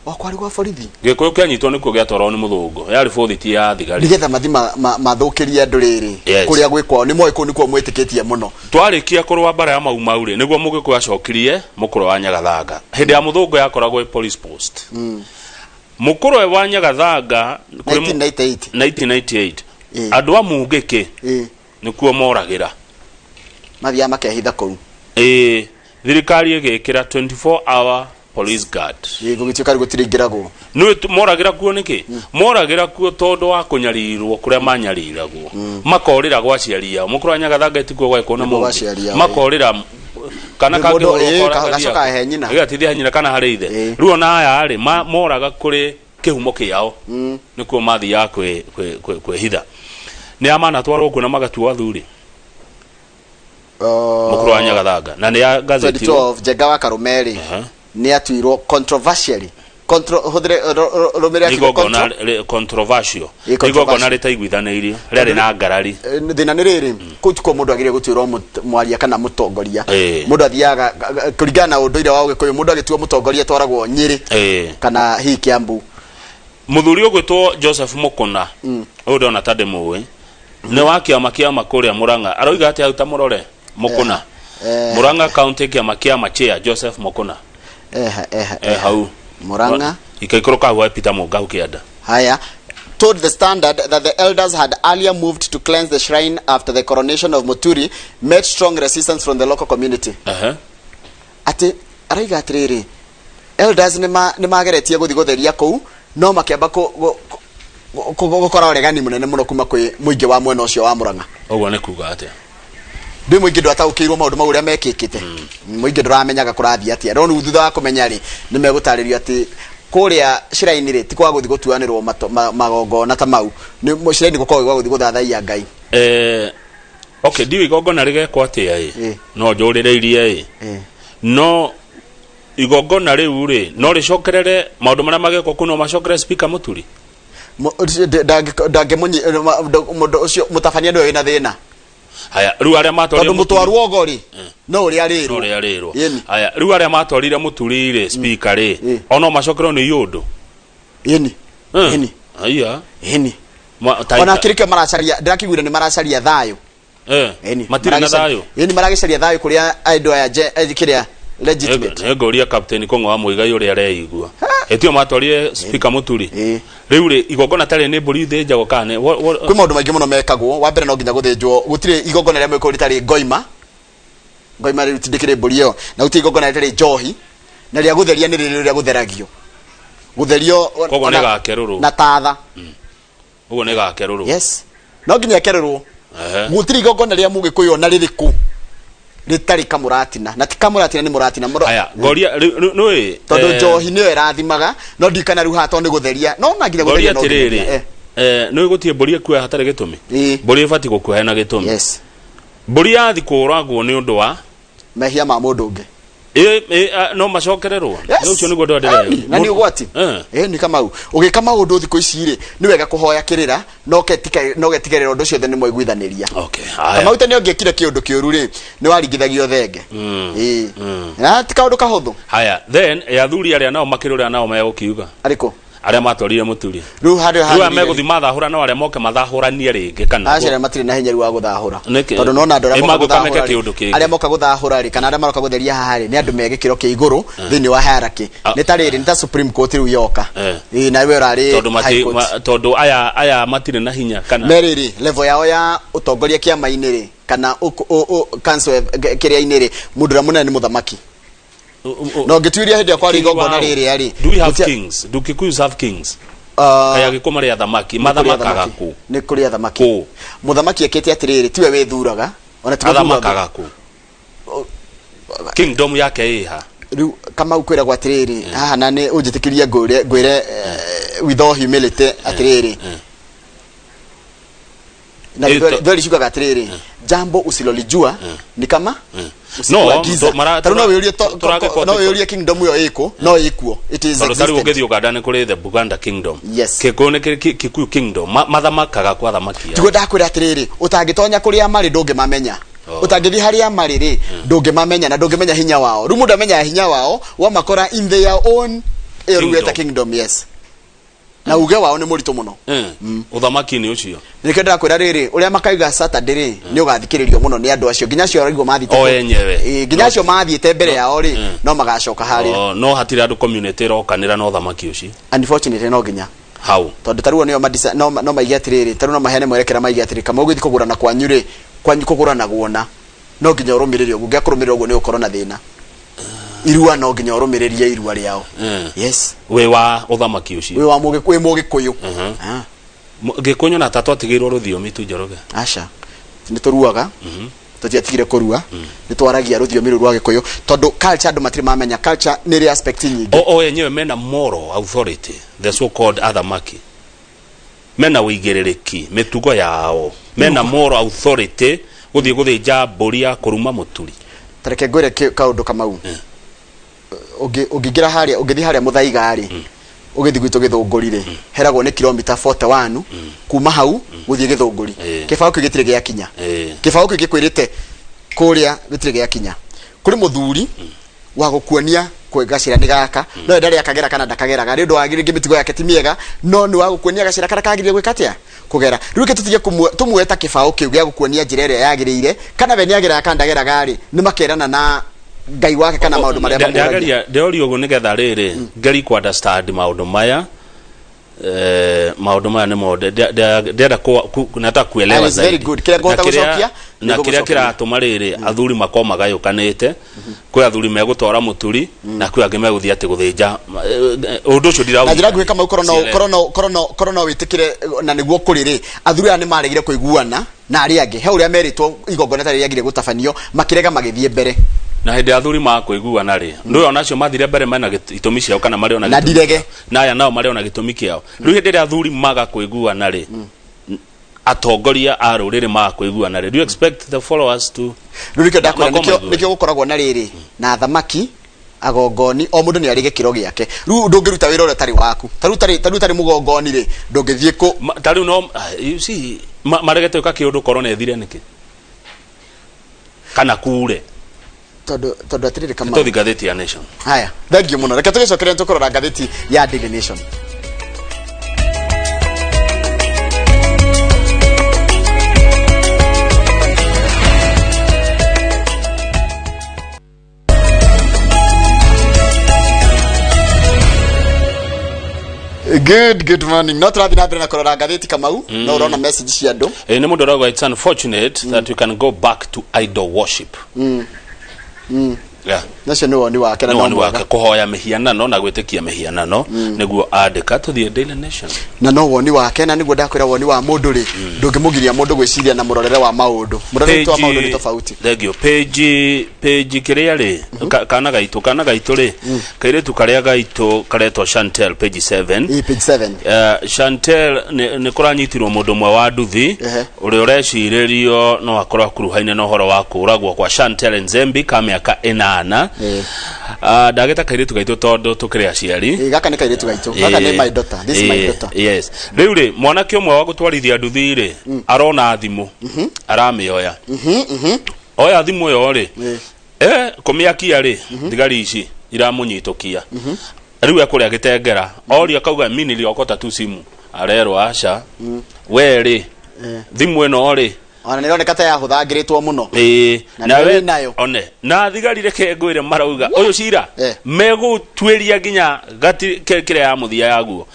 O kwarĩ gwa borithi. Gĩkũyũ kĩanyitwo nĩkuo gĩatwarwo nĩ mũthũngũ. Yarĩ bũthiti ya thigari. Nĩgetha mathi mathũkĩrie andũ rĩrĩ. Kũrĩa gwĩ kwao nĩ moĩ kũu nĩkuo mwĩtĩkĩtie mũno. Twarĩkia kũrũa mbara ya Mau Mau rĩ, nĩguo mũgĩkũyũ acokirie mũkũrũ wa Nyagathanga. Hĩndĩ ya mũthũngũ yakoragwo ĩ police post. Mũkũrũ wa Nyagathanga kũrĩ 1998. 1998. Andũ a Mungĩkĩ nĩkuo moragĩra. Mathiaga makehitha kũu. Ĩĩ, thirikari ĩgĩkĩra 24 hour police guard. Ĩĩ, gũgĩtuĩka rĩu gũtirĩingĩragwo. Nĩ moragĩra kuo nĩkĩ? Moragĩra kuo tondũ wa kũnyarirwo kũrĩa manyariragwo. Makorĩra gwa aciari ao. Mũkũrũ wa Nyagathanga tikuo gwekwo na Nĩkuo gwa mũndũ. aciari ao, ĩĩ. Makorĩra kana Nĩ mũndũ, kangĩhũrwo ĩĩ, kora gacoka gathiaga. he nyina. Gĩgatithia he nyina kana harĩ ithe. Rĩu ona aya rĩ, moraga kũrĩ kĩhumo kĩao. Nĩkuo mathiaga kwĩhitha. Nĩ a manatwarwo kuo na magatuo athuri. Mũkũrũ wa Nyagathanga na nĩ ya gazeti 2012 Njenga wa Karume rĩ, nĩ atuirwo controversially. Hũthĩre rũmĩrĩra kiugo igongona controversial. Ĩ, Nĩ igongona controversial. rĩtaiguithanĩirio rĩarĩ na ngarari. Thĩna nĩ rĩrĩ, kũu tikuo mũndũ agĩrĩire gũtuĩrwo mwaria kana mũtongoria. Mũndũ athiaga kũringana na ũndũire wa Ũgĩkũyũ, mũndũ agĩtuo mũtongoria atwaragwo Nyĩrĩ kana hihi Kiambu. Mũthuri ũgwĩtwo Joseph Mũkũna, ũyũ ndona ta ndĩmũĩ, nĩ wa kĩama kĩama kũrĩa Mũrang'a, aroiga atĩa hau? Ta mũrore Mũkũna, Mũrang'a County kĩama kĩama chair Joseph Mũkũna. Eha, eha. Hau Murang'a. Ikaikũrũka hau ha Peter Mũnga hau kĩanda. Haya. Told the Standard that the elders had earlier moved to cleanse the shrine after the coronation of Muturi met strong resistance from the local community. Atĩ araiga atĩrĩrĩ, elders nĩ mageretie gũthiĩ gũtheria kũu no makĩamba gũkora ũregani mũnene mũno kuma kwĩ mũingĩ wa mwena ũcio wa Murang'a. Ũguo nĩ kuga atĩa? Ndĩ mũingĩ ndwataũkĩirwo maũndũ mau ũrĩa mekĩkĩte. Mũingĩ ndũramenyaga kũrathiĩ atĩa, no rĩu thutha wa kũmenya rĩ, nĩ megũtarĩrio atĩ Kũrĩa shrine rĩ ti kwa gũthiĩ gũtuanĩrwo mato- ma- magongona ta mau. Nĩ shrine gũkoragwo gwa gũthiĩ gũthathaiya Ngai. Eh, okay ndiũĩ igongona rĩgekwo atĩa ĩ no njũrĩrĩirie ĩ no igongona rĩu rĩ no rĩcokerere maũndũ marĩa magekwo kũu no macokerere speaker Mũturi. Ndangĩmũnyi mũndũ ũcio mũtabania nĩwe wĩna thĩna. Haya rĩu arĩa matwarire tondũ mũtwarwo ogo rĩ no ũrĩa no arĩrwo. ũrĩa arĩrwo. Ĩni. Haya rĩu arĩa matwarire Mũturi rĩ speaker rĩ o no macokererwo nĩ iũndũ. Ĩni. Ĩni. Haya. Ĩni. Ma, ta, Ona kĩrĩkĩo maracaria ndĩrakĩiguire nĩ maracaria thayũ. Eh, Ĩni. matirĩ na thayũ. Ĩni maragĩcaria thayũ kũrĩa andũ aya kĩrĩa legitimate. Nĩ ngũria Captain Kũng'o wa Mũigai ũrĩa areigua. Ĩtio matwarire speaker Mũturi. Rĩu rĩ igongona tarĩ nĩ mbũri ithĩnjagwo kana nĩ Kwĩ maũndũ maingĩ mũno mekagwo. Wa mbere no nginya gũthĩnjwo, gũtirĩ igongona rĩa mũgĩkũyũ rĩtarĩ ngoima. Ngoima rĩu tindĩkĩrĩ mbũri ĩyo, na gũtirĩ igongona rĩtarĩ njohi, na rĩa gũtheria nĩ rĩrĩ rĩrĩa gũtheragio. Gũtherio Koguo nĩ gakerũrwo. na tatha. Ũguo nĩ gakerũrwo. Yes. No nginya ekerũrwo. Ehe. Gũtirĩ igongona rĩa mũgĩkũyũ ona rĩrĩkũ rĩtarĩ kamũratina, na ti kamũratina nĩ mũratina. Haya, ngoria rĩu nĩũĩ Tondũ njohi nĩyo ĩrathimaga, no ndirikana rĩu haha tondũ nĩ gũtheria no na nginya ngoria gũtheria no nginya, atĩrĩrĩ nĩũĩ gũtirĩ mbũri ĩkuaga hatarĩ gĩtũmi. Mbũri ĩbatiĩ gũkua hena gĩtũmi. Yes. Mbũri yathi kũragwo nĩ ũndũ wa mehia ma mũndũ ũngĩ. Ĩ, ĩ, a, no macokererwo. Yes. Nĩ ũcio nĩguo ndĩrenda Ĩni, na nĩ ũgwati. Ĩni Kamau, ũgĩka maũndũ thikũ ici rĩ, nĩ wega kũhoya kĩrĩra no ũgetigĩrĩra ũndũ ũcio othe nĩ mwaiguithanĩria. Okay. Haya. Kamau tene ũngĩekire kĩũndũ kĩũru rĩ, nĩ waringithagio thenge. Ĩĩ. Na ti kaũndũ kahũthũ. Haya, then ya athuri arĩa nao makĩrũra nao megũkiuga. Arĩkũ? Arĩa matwarire Mũturi. Rĩu handũ Rĩu arĩa hagĩrĩire- megũthiĩ mathahũra no arĩa moke mathahũranie rĩngĩ kana. Aca arĩa matirĩ na hinya rĩu wa gũthahũra. Nĩkĩ? Tondũ nona andũ arĩa Ĩ, moka magũka meke gũthahũra rĩ, kĩũndũ kĩngĩ. arĩa moka gũthahũra rĩ, kana arĩa maroka gũtheria haha rĩ, nĩ andũ me gĩkĩro kĩa igũrũ thĩinĩ wa hierarchy. Nĩ ta rĩrĩ, nĩ ta Supreme Court rĩu yoka. Ĩĩ, na we ũrarĩ Tondũ High mati, Court. ma, tondũ aya aya matirĩ na hinya kana. Me rĩrĩ, level yao ya ũtongoria kĩama-inĩ rĩ, kana council kĩrĩa-inĩ rĩ, mũndũ ũrĩa mũnene nĩ mũthamaki. Na ũngĩtuĩria hĩndĩ ĩyo kwarĩ King igongona wao. rĩrĩa rĩ, Do we have gũtia- kings? Do Kikuyus have kings? Ah, Kaya gĩkũ marĩ athamaki nĩ kũrĩ mathamakaga athamaki. kũ? Nĩ kũrĩ athamaki. Mũthamaki ekĩte atĩrĩrĩ, tiwe wĩthuraga, ona ti gũthura Athamakaga kũ? Kingdom yake ĩha? Rĩu Kamau kwĩragwo atĩrĩrĩ haha, na nĩ ũnjĩtĩkĩrie ngwĩre ngwĩre with all humility atĩrĩrĩ, na Gĩthweri ciugaga atĩrĩrĩ, jambo usilolijua ni kama usiku No, wa giza. Ta rĩu no wĩũrie tũragĩkwo no atĩ- wĩũrie kingdom ĩyo ĩkũ, no ĩkuo, it is Tondũ tarĩu existent. ũngĩthiĩ Uganda nĩ kũrĩ the Buganda Kingdom. Yes. Kĩkũyũ nĩ kĩrĩ Kikuyu Kingdom. Mathamakaga kwa athamaki ao. Tiguo ndakwĩra atĩrĩrĩ, ũtangĩtonya kũrĩa marĩ ndũngĩmamenya. Oh. Ũtangĩthiĩ harĩa marĩ rĩ, ndũngĩmamenya na ndũngĩmenya hinya wao. Rĩu mũndũ amenyaga hinya wao wamakora in their own ĩyo rĩu weta kingdom. Yes, na uge wao nĩ mũritũ mũno. Ũthamaki-inĩ ũcio. Nĩkĩo ndĩrakwĩra rĩrĩ, ũrĩa makauga Saturday rĩ, nĩ ũgathikĩrĩrio mũno nĩ andũ acio, nginya acio araigua mathiĩte O enyewe. Ĩĩ, nginya acio mathiĩte mbere yao rĩ, no magacoka harĩa. Oh, no hatirĩ andũ community ĩrokanĩra na ũthamaki ũcio. Unfortunately no nginya. Hau. Tondũ tarĩu nĩo no maige atĩrĩrĩ, tarĩu no maheane mwerekera maige atĩrĩrĩ, kama ũgĩthiĩ kũgũrana kwanyu rĩ, kwanyu kũgũranagwo na no nginya ũrũmĩrĩre ũguo, ũngĩaga kũrũmĩrĩra ũguo nĩ ũgũkorwo na thĩna. Irua no nginya ũrũmĩrĩrie irua rĩao. Yes. Wĩ wa ũthamaki ũcio. Wĩ wa wĩ mũgĩkũyũ. Ah. Gĩkũyũ na ta twatigĩirwo rũthiomi tu Njoroge. Aca, nĩ tũruaga, tũtiatigire kũrua, nĩ twaragia rũthiomi rũu rwa gĩkũyũ tondũ culture andũ matirĩ mamenya culture nĩ ĩrĩ aspect nyingĩ. O enyewe mena moral authority, the so called athamaki mena ũigĩrĩrĩki mĩtugo yao, mena moral authority gũthiĩ gũthĩnja mbũri ya kũruma Mũturi. Tareke ngwĩre kaũndũ Kamau, ũngĩingĩra harĩa, ũngĩthiĩ harĩa Mũthaiga rĩ, ũgĩthiĩ gwitũ Gĩthũngũri rĩ, heragwo nĩ kilomita 41 kuma hau gũthiĩ Gĩthũngũri. Kĩbaũ kĩu gĩtirĩ gĩakinya. Kĩbaũ kĩu gĩkwĩrĩte kũrĩa gĩtirĩ gĩakinya kũrĩ mũthuri wa gũkuonia kwĩ gacĩra nĩ gaka, no we ndarĩ akagera kana ndakageraga nĩ ũndũ wa rĩngĩ mĩtugo yake ti mĩega, no nĩ wa gũkuonia gacĩra karĩa kagĩrĩire gwĩka atĩa kũgera. Rĩu reke tũtige tũmuoe ta kĩbaũ kĩu gĩa gũkuonia njĩra ĩrĩa yagĩrĩire, kana we nĩ ageraga kana ndageraga rĩ, nĩ makerana na Ngai wake kana maũndũ marĩa mamũragia. Ndĩrageria ndĩroria ũguo nĩgetha rĩrĩ ngeri ku understand maũndũ maya, maũndũ maya nĩmo ndĩrenda nataka kuelewa And it's very zaidi. good. Kĩrĩa ngũhota Na kĩrĩa- gũcokia, na nĩngũgũcokeria. kĩrĩa kĩratũma rĩrĩ athuri makorwo magayũkanĩte, kwĩ athuri megũtwara Mũturi na kwĩ angĩ megũthiĩ atĩ gũthĩnja. Ũndũ ũcio Na njĩra nguhĩ Kamau, korwo no Sielewi. korwo no wĩtĩkĩre na nĩguo kũrĩ rĩ, athuri aya nĩ maregire kũiguana na arĩa angĩ he ũrĩa merĩtwo igongona tarĩ rĩagire gũtabanio, makĩrega magĩthiĩ mbere. Na Na hĩndĩ ya athuri makũiguana rĩ, ndũĩ onacio mathire mbere mena itũmi ciao kana marĩ ona Na gĩtũmi ndirege. kĩao. Na aya nao marĩ ona gĩtũmi kĩao. Rĩu hĩndĩ ĩrĩa athuri maga kũiguana rĩ, atongoria a rũrĩrĩ maga kũiguana rĩ, do you expect the followers to Rĩu nĩkĩo ndakwĩra, Makwa nĩkĩo maigue. nĩkĩo gũkoragwo na rĩrĩ na athamaki agongoni, o mũndũ nĩ arĩ gĩkĩro gĩake. Rĩu ndũngĩruta wĩra ũrĩa ũtarĩ waku. Ta rĩu tarĩ mũgongoni rĩ, ndũngĩthiĩ kũ Ta rĩu no you see, maregete gwĩka kĩũndũ korona ĩthire nĩkĩ kana kure? Tondũ atĩrĩrĩ, Kamau. Tũthi ngathĩti ya Nation. Haya, thank you mũno. Reke tũgĩcokeria tũkũrora ngathĩti ya Daily Nation. Good morning. No tũrathiĩ na mbere na kũrora ngathĩti, Kamau. No ũrona message cia andũ. Nĩ mũndũ ũrauga it's unfortunate that we can go back to idol worship. Yeah. Nacio nĩ woni wake na nĩ no woni mwega. Wake kũhoya mĩhianano na gwĩtĩkia mĩhianano nĩguo andĩka. Tũthiĩ Daily Nation. Na no woni wake, na nĩguo ndakwĩra, woni wa mũndũ rĩ, ndũngĩmũgiria mũndũ gwĩciria na mũrorere wa maũndũ. Mũrorere witũ wa maũndũ nĩ tofauti. Thank you. Page kĩrĩa rĩ, kana gaitũ rĩ, kairĩtu karĩa gaitũ karetwo Chantel, page 7. Ĩ, page 7. Chantel nĩ kũranyitirwo mũndũ ũmwe wa nduthi ũrĩa ũrecirĩrio no akorwo akuruhaine na ũhoro wa kũragwo kwa Chantel Nzembi ka mĩaka 8. Ndagĩta kairĩtu gaitũ tondũ tũkĩrĩ aciari. Ĩ, gaka nĩ kairĩtu gaitũ, gaka nĩ my daughter, this is my daughter. Yes, rĩu rĩ, mwanake ũmwe wa gũtwarithia nduthi rĩ, arona thimũ, aramĩoya. Oya thimũ ĩyo rĩ, kũmĩakia rĩ, thigari ici iramũnyitũkia. Rĩu ekũrĩa gĩtengera oria, akauga mi niliokota tu simu. Arerwo aca, we rĩ, thimũ ĩno rĩ, Ona nĩ ĩroneka ta yahũthangĩrĩtwo mũno. Ĩĩ. Na nawe nĩwe wĩnayo. One na thigari, reke ngwĩre, marauga ũyũ cira megũtuĩria nginya gati kĩrĩa ya mũthia yaguo,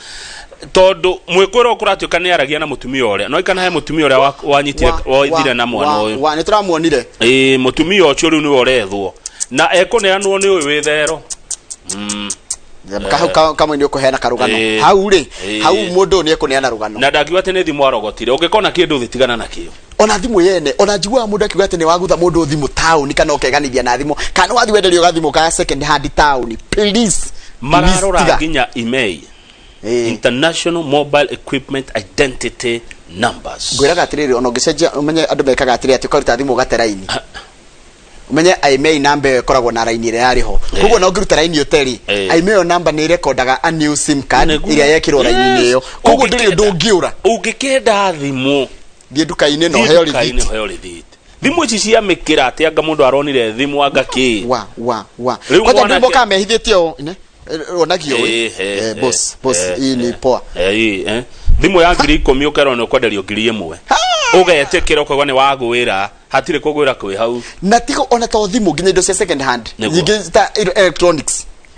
tondũ mwĩkwĩrwo kũratuĩka nĩ aragia na mũtumia ũrĩa no ikana he mũtumia ũrĩa wanyitire waithire na mwana ũyũ. Wa nĩ tũramuonire. Ĩĩ, mũtumia ũcio rĩu nĩwe ũrethwo na ekũneanwo nĩ ũyũ wĩ thero. Hau kamwe nĩ ũkũheana karũgano. Hau rĩ, hau mũndũ ũyũ nĩ ekũneana rũgano. Na ndakiuga atĩ nĩ thimũ arogotire, ũngĩkona kĩndũ thĩ, tigana nakĩo. Ona thimũ yene, ona njiguaga mũndũ akiuga atĩ nĩ wagutha mũndũ thimũ taũni kana ũkeganithia na thimũ kana wathiĩ wenderio gathimũ ka second hand taũni, please, please, Mararora tiga. Nginya IMEI, International Mobile Equipment Identity Numbers. Ngwĩraga atĩrĩrĩ, ona ũngĩcenjia, ũmenye andũ mekaga atĩrĩ, atĩ ũkaruta thimũ ũgate raini, ũmenye IMEI namba ĩyo ĩkoragwo na raini ĩrĩa yarĩ ho. Koguo ona ũngĩruta raini ũte rĩ, IMEI ĩyo namba nĩ ĩrekondaga a new sim card Nĩguo. ĩrĩa yekĩrwo raini-inĩ ĩyo. Koguo ndũrĩ ũndũ ũngĩũra. Ũngĩkenda thimũ, thiĩ nduka-inĩ na thiĩ ũheo nduka-inĩ, rĩthiti. ũheo rĩthiti. Thimũ ici cia mĩkĩra atĩ anga mũndũ aronire thimũ anga kĩ. Wa wa wa. Rĩu Kwanja mwanake- ndũ mokaga mehithĩte ũũ ne onagio Eh, eh, boss, boss, hii ni poa. Ĩ. Thimũ ya 10,000 ũkerwo nĩ ũkwenderio 1,000, ũgetĩkĩra, ũkauga nĩ wagwĩra. Hatirĩ kũgwĩra kwĩ hau. Na tigo ona to thimũ, nginya indo cia second hand. Nĩguo. Nyingĩ ta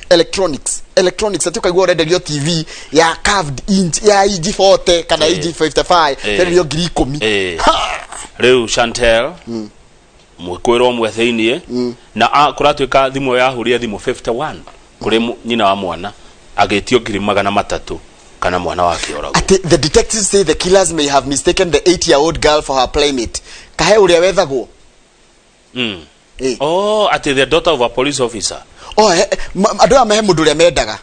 electronics, atĩ ũkaigua ũrenderio TV ya curved inch ya inji 40 kana inji 55, ũrenderio 10,000. Rĩu Chantel mwĩkwĩrwo ũmwe thĩiniĩ na kũratuĩka thimũ ĩyo yahũrire thimũ 51 kũrĩ nyina wa mwana agĩtio 300,000 kana mwana wake oragwo. Ati the detectives say the killers may have mistaken the 8-year-old girl for her playmate. Kahe ũrĩa wethagwo. Oh, ati the daughter of a police officer. Oh, andũ aya mehe mũndũ ũrĩa mendaga.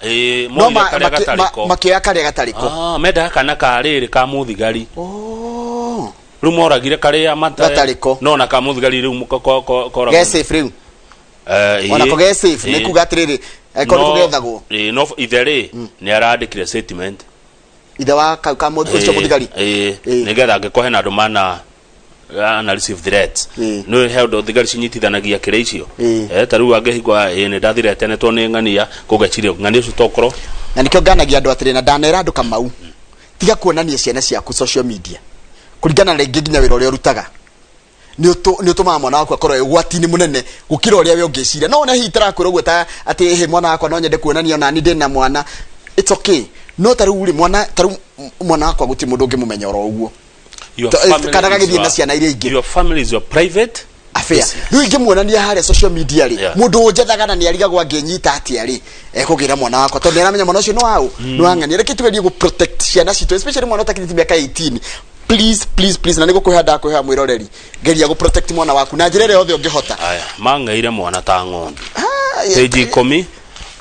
No No karĩa gatarĩ ko. Makĩoya karĩa gatarĩ ko. Ah, mendaga kana ka rĩrĩ ka mũthigari. Rĩu moragire karĩa mata Gatarĩ ko. No na ka mũthigari rĩu koragwo. Ge safe rĩu. Ona ko ge safe nĩ kuga atĩrĩrĩ, angĩkorwo nĩ kũgethagwo. Ĩĩ, no ithe rĩ nĩ arandĩkire statement. Ithe wa kau ka mũndũ ũcio mũthigari. Ĩĩ, nĩgetha angĩkorwo hena andũ mana ana receive threats, nĩ he ũndũ thigari cinyitithanagia kĩrĩa icio. Ta rĩu angĩhingwo, ĩ nĩ ndathiretenetwo nĩ ng'ania, kũgeciria ng'ania ũcio tokorwo. Na nĩkĩo nganagia andũ atĩrĩ, na ndanera andũ, Kamau, tiga kuonania ciana ciaku social media kũringana na rĩngĩ nginya wĩra ũrĩa ũrutaga. Nĩ ũtũmaga mwana waku akorwo wĩ ũgwati-inĩ mũnene gũkĩra ũrĩa we ũngĩciria. No one hihi tarakwĩra ũguo ta atĩ hĩ, mwana wakwa no nyende kuonania ona ni ndĩ na mwana, it's okay. No ta rĩu rĩ, mwana ta rĩu mwana wakwa gũtirĩ mũndũ ũngĩmũmenya oro ũguo. Your family Kana is gagĩthiĩ na ciana iria ingĩ. Your family is your private affair. Rĩu ingĩmuonania harĩa social media rĩ, mũndũ ũnjethaga na nĩ arigagwo angĩnyita atĩa rĩ, ekũgĩra mwana wakwa tondũ nĩ aramenya mwana ũcio nĩ waũ, nĩ wang'ania. Reke tugerie gũ protect ciana citũ, especially mwana ũtakinyĩtie mĩaka 18. Please, please, please, na nĩ gũkwĩha ndakwĩha mwĩroreri, geria gũ protect mwana waku na njĩra ĩrĩa yothe ũngĩhota. Aya mang'eire mwana ta ng'ondu. Page 10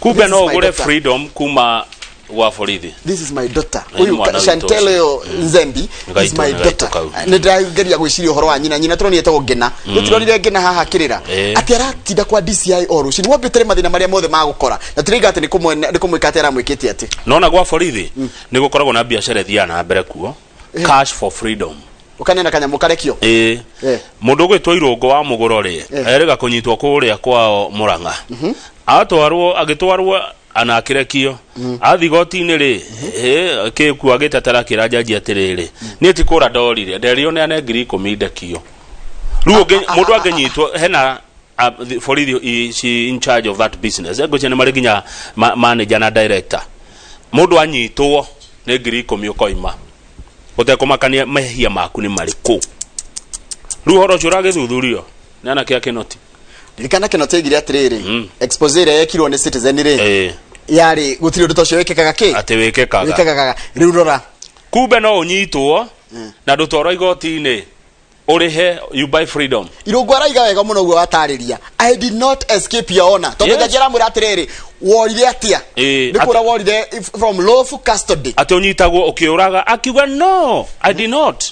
kumbe This no is my ũgũre daughter. freedom kuma gwa borithi. This is my daughter. Nĩ Uyu mwana witũ Chantel ũcio. ũyũ Nzembi is Gaitũ, my nĩ gaitũ daughter. kau. Nĩ ndĩrageria gwĩciria ũhoro wa nyina. Nyina tũronire etagwo Ngena. Tũtironire Ngena haha kĩrĩra atĩ aratinda kwa DCI o rũcinĩ wambĩtere mathĩna marĩa mothe magũkora, na tũraiga atĩ nĩ kũmwĩka atĩ aramwĩkĩte atĩ. Nona gwa borithi nĩ gũkoragwo na biacara ĩthiaga na mbere kuo, cash for freedom. Ũkanena kanyamũ karekio. Ĩĩ. Mũndũ ũgwĩtwo Irũngũ wa Mũgũro rĩ, erĩga kũnyitwo kũrĩa kwao Mũrang'a, atwarwo, agĩtwarwo ana akĩrekio. Athiĩ igoti-inĩ rĩ, kĩkuo agĩtetera akĩra njanji atĩrĩrĩ, niĩ ti kũra ndorire, nderirwo neane 10,000 ndekio. Rĩu mũndũ angĩnyitwo hena borithi is in charge of that business, ngwĩciria nĩ marĩ nginya manager na director. Mũndũ anyitwo nĩ 10,000 ũkoima ũtekũmakania mehia maku nĩ marĩkũ. Rĩu ũhoro ũcio ũragĩthuthurio nĩ anake a Kĩnoti. Ririkana Kĩnoti oigire atĩrĩrĩ, expose ĩrĩa yekirwo nĩ Citizen rĩ, yarĩ gũtirĩ ũndũ ta ũcio wĩkĩkaga kĩ atĩ wĩkĩkaga. Wĩkĩkaga. Rĩu rora. Kumbe no ũnyitwo na ndũtwarwo igoti-inĩ, ũrĩhe, you buy freedom. Irũngũ araiga wega mũno ũguo watarĩria, "I did not escape, your honor," tondũ jaji aramwĩra atĩrĩrĩ, worire atĩa? Nĩ kũra worire from lawful custody. Atĩ ũnyitagwo ũkĩũraga, akiuga, "No, I did not."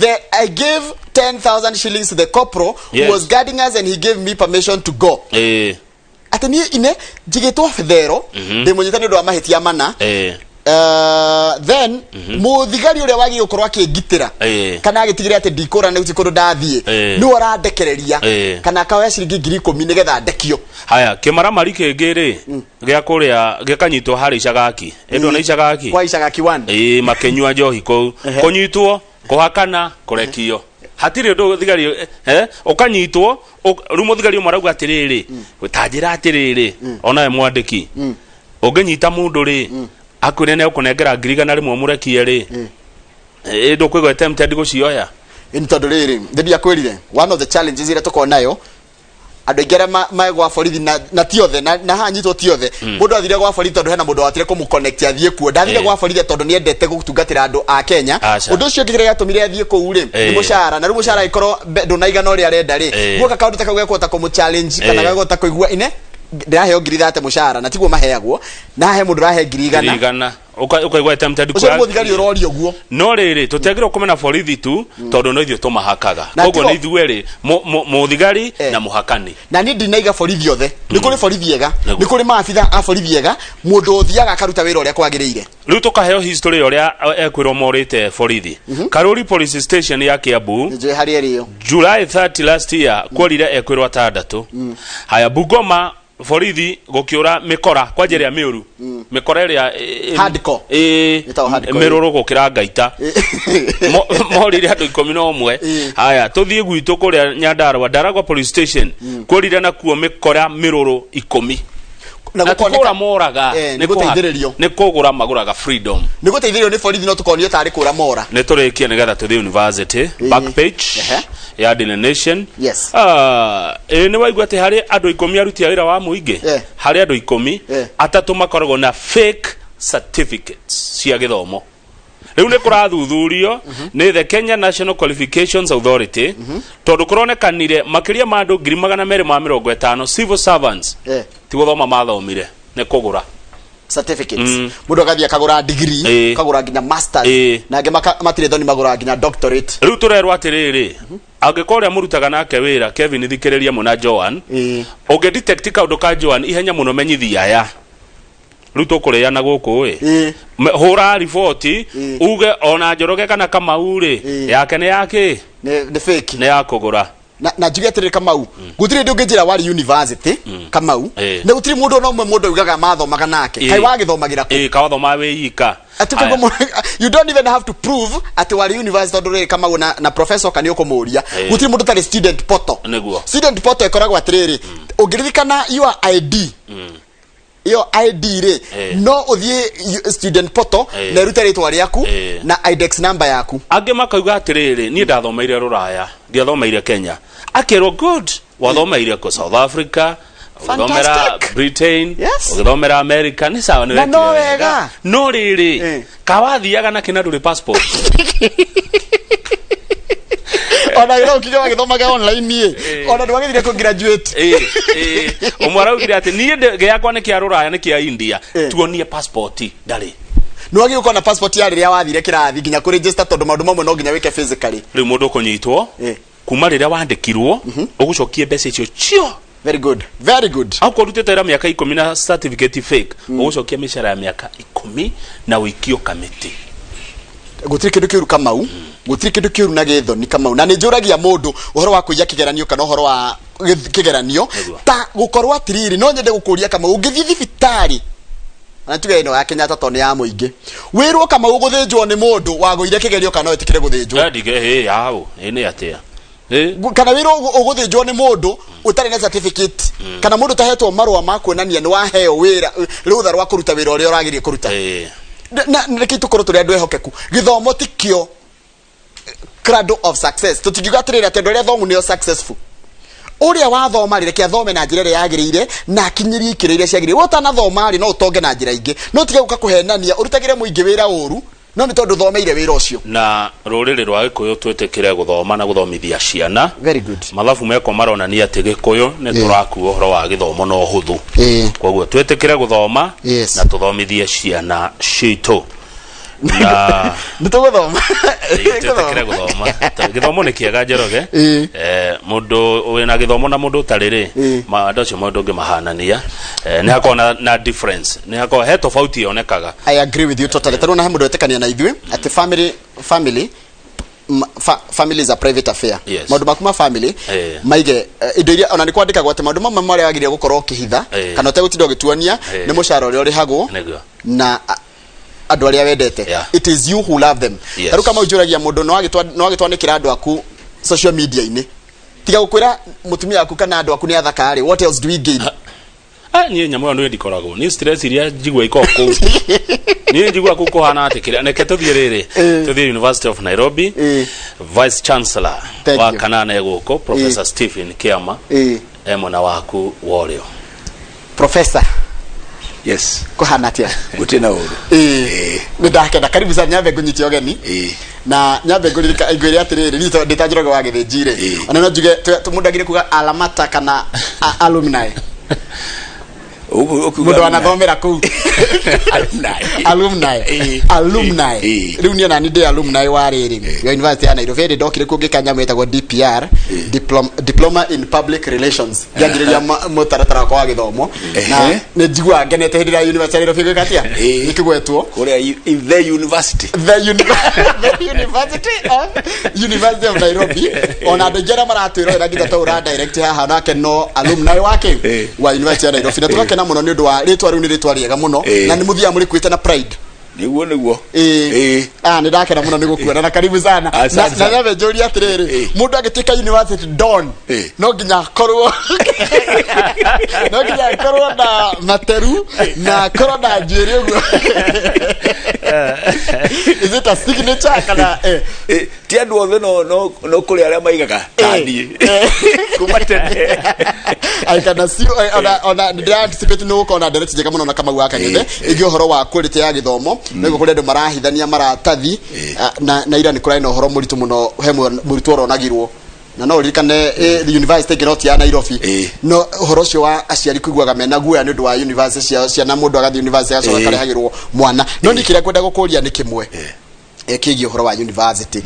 The I gave 10,000 shillings to the corporal who was guarding us and he gave me permission to go. Atĩ niĩ ine njigĩtwo thero, ndĩ mũnyite nĩ ũndũ wa mahĩtia mana. Then mũthigari ũrĩa wagĩrĩirwo gũkorwo akĩngitĩra kana agĩtigĩrĩra atĩ ndikũra nĩ gũtirĩ kũndũ ndathiĩ, nĩwe ũrandekereria kana akaoya ciringi 10,000 nĩgetha ndekio. Haya, kĩmaramari kĩngĩ rĩ, gĩa kũrĩa gĩkanyitwo harĩ Icagaki, ĩndũ na Icagaki. Kwa Icagaki one. Ĩĩ, makĩnyua njohi kũu. Kũnyitwo, kũhakana, kũrekio, hatirĩ ũndũ. Thigari ũkanyitwo, rĩu mũthigari ũmwe arauga atĩrĩrĩ, ta njĩra atĩrĩrĩ, onawe mwandĩki, ũngĩnyita mũndũ rĩ, akwĩre nĩ ũkũnengera 100,000 ũmũrekie rĩ, ndũkũigua tempted gũcioya? Nĩ tondũ rĩrĩ, ndĩ ndiakwĩrire, one of the challenges iria tũkoragwo nayo, andũ aingĩ arĩa me gwa borithi na ti othe, na haha nyitwo ti othe. Mũndũ athire gwa borithi tondũ hena mũndũ wahotire kũmũ-connect athiĩ kuo. Ndathire gwa borithi tondũ nĩ endete gũtungatĩra andũ a Kenya. Aca. Ũndũ ũcio ũngĩ kĩrĩa gĩatũmire athiĩ kũu rĩ, nĩ mũcara, na rĩu mũcara angĩkorwo ndũnaigana ũrĩa arenda rĩ, guoka kaũndũ ta kau gekũhota kũmũ challenge kana gekũhota kũigua ine ndĩraheo 30,000 mũcara na tiguo maheagwo, na hahe mũndũ ũrahe 100,000. 100,000 ũkaigua tempted. Ũcio nĩ mũthigari ũroria ũguo. No rĩrĩ, tũtiagĩrĩirwo kũmena borithi tu, tondũ no ithuĩ tũmahakaga. Na Koguo tigo- nĩ ithuĩ rĩ, mũthigari na mũhakani. Na niĩ ndinaiga borithi othe. Nĩ kũrĩ borithi ega, Nĩguo. nĩ kũrĩ maabitha a borithi ega, mũndũ ũthiaga akaruta wĩra ũrĩa kwagĩrĩire. Rĩu tũkaheo history ya ũrĩa ekwĩrwo morĩte borithi. Karuri police station ya Kiambu. Nĩnjũĩ harĩa ĩrĩ ĩyo. July 30 last year kworire ekwĩrwo atandatũ. Haya, Bungoma borithi gũkĩũra mĩkora kwanja ĩrĩa mĩũru, mĩkora ĩrĩa Hardcore. Ĩtagwo hardcore. Mĩrũrũ gũkĩra ngaita. Morire andũ 11. Haya, tũthiĩ gwitũ kũrĩa Nyandarua, Ndaragwa police station, kworire nakuo mĩkora mĩrũrũ 10. Na Na ti gũkoneka- kũra moraga, nĩ gũteithĩrĩrio. Nĩ kũgũra magũraga freedom. Nĩ gũteithĩrĩrio nĩ borithi, no tũkonio tarĩ kũra mora. Nĩ tũrĩkie nĩgetha tũthiĩ university. Back page ya Daily Nation. Ah, ĩ nĩ waigua atĩ harĩ andũ 10 aruti a wĩra wa mũingĩ, harĩ andũ 10, atatũ makoragwo na fake certificates cia gĩthomo. Rĩu nĩ kũrathuthurio nĩ the Kenya National Qualifications Authority, tondũ kũronekanire makĩria ma andũ 250,000 civil servants ti gũthoma mathomire, nĩ kũgũra certificates. Mũndũ agathiĩ akagũra degree, akagũra nginya masters, na angĩ matirĩ thoni, magũraga nginya doctorate. Rĩu tũrerwo atĩrĩrĩ, angĩkorwo ũrĩa mũrutaga nake wĩra, Kevin thikĩrĩria mũna Joan, ũngĩ detect kaũndũ ka Joan ihenya mũno, menyithia aya rĩu tũkũrĩana gũkũ ĩ. Hũra riboti, uge ona Njoroge kana Kamau rĩ, yake nĩ yakĩ? Nĩ fake. Nĩ ya kũgũra. Na njuge atĩrĩrĩ, Kamau, gũtirĩ hĩndĩ ũngĩnjĩra warĩ university, Kamau, na gũtirĩ mũndũ ona ũmwe mũndũ augaga mathomaga nake. Kaĩ wagĩthomagĩra kũ? Ĩ, kawathoma wĩ ika. Atĩ Aya. koguo you don't even have to prove atĩ warĩ university, tondũ rĩrĩ, Kamau, na professor kana ũkũmũria, gũtirĩ mũndũ ũtarĩ student portal. Student portal ĩkoragwo atĩrĩrĩ, ũngĩririkana your ID, ĩyo ID rĩ, no ũthiĩ student portal na ĩrute rĩtwa rĩaku na index number yaku. Angĩ makauga atĩrĩrĩ, niĩ ndathomeire rũraya, ndiathomeire Kenya. Akerwo, "Good, wathomeire kũ?" South Africa, ũgĩthomera Fantastic. Britain, ũgĩthomera America, nĩ sawa, nĩ Na no wekire. wega. No rĩrĩ, kawathiaga na kĩna ndũrĩ passport. Ona no kinya wagĩthomaga online ĩ, ona ndwagĩthire kũ graduate. Ĩĩ, ũmwe araugire atĩ niĩ gĩakwa nĩ kĩa rũraya, nĩ kĩa India, tuonie passport ndarĩ. Nĩ wagĩrĩirwo gũkorwo na passport ya rĩrĩa wathire kĩrathi nginya kũ register, tondũ maũndũ mamwe no nginya wĩke physically. Rĩu mũndũ ũkũnyitwo kuma rĩrĩa wandĩkirwo, ũgũcokie mbeca icio cio. Very good, very good. Akorwo ũrutĩte wĩra mĩaka 10 na certificate fake, ũgũcokia mĩcara ya mĩaka 10 na ũikio kamĩtĩ. Gũtirĩ kĩndũ kĩũru, Kamau, gũtirĩ kĩndũ kĩũru na gĩthoni, Kamau, na nĩ njũragia mũndũ ũhoro wa kũiya kĩgeranio kana ũhoro wa kĩgeranio. Nĩguo. Ta gũkorwo atiriri, no nyende gũkũria, Kamau, ũngĩthiĩ thibitarĩ, na tuge ĩno ya Kenyatta tondũ nĩ ya mũingĩ, wĩrwo, Kamau, gũthĩnjwo nĩ mũndũ wagũire kĩgerio, kana no ĩtĩkĩre gũthĩnjwo? Ndige ĩ yaũ ĩ nĩ atĩa ĩ? Kana wĩrwo ũgũthĩnjwo nĩ mũndũ ũtarĩ na certificate, kana mũndũ ũtahetwo marũa ma kuonania nĩ waheo wĩra, rũtha rwa kũruta wĩra ũrĩa ũragĩrie kũruta. Na nĩkĩ tũkorwo tũrĩ andũ ehokeku? Gĩthomo tikĩo cradle of success. Tũtingiuga atĩrĩrĩ atĩ andũ arĩa athomu nĩo successful. Ũrĩa wathoma rĩ, reke athome na njĩra ĩrĩa yagĩrĩire na akinyĩrie ikĩro iria ciagĩrĩire. We ũtanathoma rĩ, no ũtonge na njĩra ingĩ, no tige gũka kũhenania ũrutagĩre mũingĩ wĩra ũru no nĩ tondũ ũthomeire wĩra ũcio. Na rũrĩrĩ rwa Gĩkũyũ twĩtĩkĩre gũthoma na gũthomithia ciana. Very good. Mathabu mekwo maronania atĩ Gĩkũyũ nĩ tũrakua ũhoro wa gĩthomo na ũhũthũ. Koguo twĩtĩkĩre gũthoma na tũthomithie ciana citũ na Nĩ tũgũthoma. Twĩtĩkĩre gũthoma. Gĩthomo nĩ kĩega, Njoroge. Mũndũ wĩna gĩthomo na mũndũ ũtarĩ rĩ, andũ acio mũndũ ũngĩmahanania, nĩ hakoragwo na difference, nĩ hakoragwo he tofauti yonekaga. I agree with you totally. Tarĩu ona he mũndũ wetĩkania na ithuĩ atĩ family is a private affair. Maũndũ maku ma family maige indo iria ona nĩ kwandĩkagwo atĩ maũndũ mamwe marĩa wagĩrĩire gũkorwo ũkĩhitha kana ũtegũtinda ũgĩtuonia nĩ mũcara ũrĩa ũrĩhagwo na andũ arĩa wendete. It is you who love them. Tarĩu kama ũnjũragia mũndũ no agĩtwanĩkĩra andũ aku social media-inĩ, tiga gũkwĩra mũtumia waku kana andũ aku nĩ athaka rĩ, what else do we gain? Ah, niĩ nyamũ ĩyo nĩ ndikoragwo niĩ stress iria njigua ikoragwo kũu, niĩ njigua kũu kũhana atĩ kĩrĩa. Reke tũthiĩ rĩrĩ, tũthiĩ University of Nairobi. Vice Chancellor Thank wa you. kanana e gũkũ, Professor Stephen Kiama, e mwena waku wa ũrĩo. Professor. Yes. Kũhana atĩa? Gũtirĩ na ũru. Ĩĩ, nĩ ndakena. Karibu sana. Nyambe ngũnyite ũgeni na nyambe ngũririka ngwĩre atĩrĩrĩ, niĩ tondũ ndĩ ta Njoroge wa Gĩthĩnji rĩ, ona no njuge mũndũ agire kuga alamata kana alumni. Mũndũ anathomera kũu, alumni, alumni. Rĩu niĩ onani ndĩ alumni wa rĩrĩ, wa University ya Nairobi. Hĩndĩ ndokire kuo ngĩka nyamũ ĩtagwo DPR, Diploma in Public Relations, ngĩanjĩrĩria mũtaratara wakwa wa gĩthomo, na nĩ njiguaga ngenete hĩndĩ ĩrĩa University ya Nairobi gwĩka atĩa, ĩkĩgwetwo. Kũrĩa in the university. The university of University of Nairobi. Ona andũ aingĩ arĩa maratwĩrorera nginya ta ũra direct haha nake no alumni wake wa University ya Nairobi, na tũgakena mũno nĩ ũndũ wa rĩtwa rĩu, nĩ rĩtwa rĩega mũno na nĩ mũthiaga mũrĩkuĩte na pride. Nĩguo. Ĩĩ. Ah, nĩ ndakena mũno nĩ gũkuona na karibu sana. Asante Na sana. nyambe njũrie atĩrĩrĩ, mũndũ angĩtuĩka university don, no nginya akorwo na materu na akorwo na njuĩrĩ ũguo? Is it a signature kana? Ti andũ othe, no kũrĩ arĩa maigaga ta niĩ kuma tene. I can assume, ona ndĩra anticipate nĩ gũkorwo na ndereti njega mũno na Kamau wa Kang'ethe ĩngĩ ũhoro wa quality ya gĩthomo. Nĩguo kũrĩ andũ marahithania maratathi, na ira nĩ kũrarĩ na ũhoro mũritũ mũno, he mũrutwo ũronagirwo na no ũririkane, university ĩngĩ no ti ya Nairobi, no ũhoro ũcio wa aciari kũiguaga mena guoya nĩ ũndũ wa university ciao ciana, mũndũ agathiĩ university agacoka akarehagĩrwo mwana. No niĩ kĩrĩa ngwenda gũkũria nĩ kĩmwe, kĩgiĩ ũhoro wa university.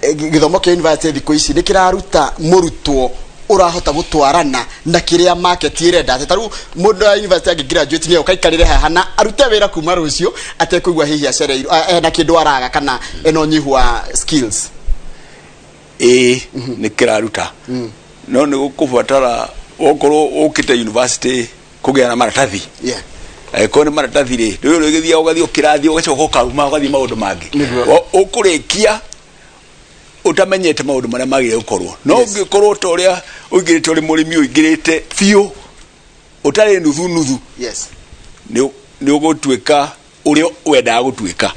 Gĩthomo kĩa university thikũ ici nĩ kĩraruta mũrutwo ũrahota gũtwarana na kĩrĩa market ĩrenda, atĩ tarĩu mũndũ wa university angĩ graduate nĩ ũkaikarĩre haha na arute wĩra kuma rũciũ atekũigua hihi acereirwo, ena kĩndũ araga kana ena ũnyihu wa skills? Ĩĩ, nĩ kĩraruta, no nĩ gũkũbatara okorwo ũkĩte university kũgĩa na maratathi. Angĩkorwo nĩ maratathi rĩ, rĩu ũgĩthiaga ũgathiĩ ũkĩrathi, ũgacoka ũkauma ũgathiĩ maũndũ mangĩ. Ũkũrĩkia ũtamenyete maũndũ marĩa magĩrĩire gũkorwo, no ũngĩkorwo ta ũrĩa ũingĩrĩte ũrĩ mũrĩmi, ũingĩrĩte biũ ũtarĩ nuthu nuthu, nĩ ũgũtuĩka ũrĩa wendaga gũtuĩka.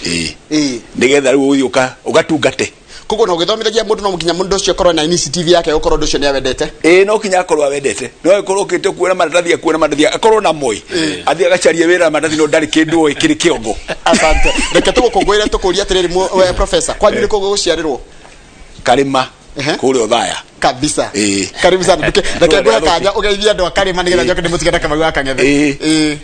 Ĩĩ, nĩgetha rĩu ũthiĩ ũgatungate. Koguo no gĩthomithagia mũndũ no nginya mũndũ ũcio akorwo na initiative yake gũkorwo ũndũ ũcio nĩ awendete. Ĩĩ, no kinya akorwo awendete. No akorwo okĩte kuona maratathi, akuona maratathi, akorwo na moi, athiĩ agacarie wĩra na maratathi, no ndarĩ kĩndũ oĩ kĩrĩ kĩongo. Asante. Reke tũgũkũngũĩre tũkũrie atĩrĩrĩ, we professor, kwanyu nĩ kũ gũciarĩrwo? Karĩma kũrĩa Othaya. Kabisa. Ĩĩ. Karibu sana. Reke nguhe kanya ũgeithie andũ a Karĩma nĩgetha njoke ndĩmũtige na Kamau wa Kang'ethe. Ĩĩ.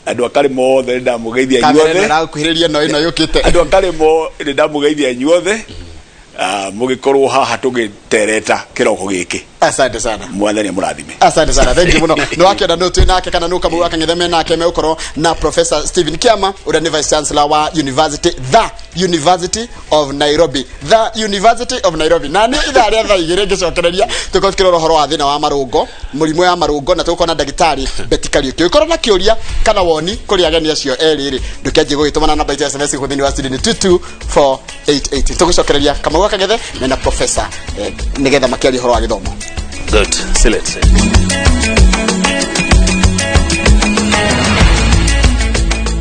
Andũ a Karĩma othe nĩ ndamũgeithia Kamera inyuothe. ĩno ĩragũkuhĩrĩria ĩno ĩno yũkĩte. Andũ a Karĩma nĩ ndamũgeithia inyuothe. Ah, mũgĩkorwo haha tũgĩtereta kĩroko gĩkĩ. Asante sana. Mwathani amũrathime. Asante sana, thank you muno. Nĩ wakĩenda nũ twĩ nake kana nũ Kamau wa Kang'ethe me nake megũkorwo na Professor Stephen Kiama ũrĩa nĩ Vice Chancellor wa University, the University of Nairobi, the University of Nairobi. Na nĩ ithaa rĩa thaa 2 ngĩcokereria tũkorwo tukĩrora ũhoro wa thĩna wa marũngo, mũrimũ ya marũngo, na tũgũkorwo na ndagĩtarĩ Betty Kariũki. Ũngĩkorwo na kĩũria kana woni kũrĩ ageni acio erĩ rĩ, ndũkĩanjie gũgĩtũmana namba itũ ya SMS gũkũ thĩinĩ wa studio nĩ 22488. Tũgũcokereria Kamau wa Kang'ethe mena Professor nĩgetha makĩaria ũhoro wa gĩthomo. Good. Silence.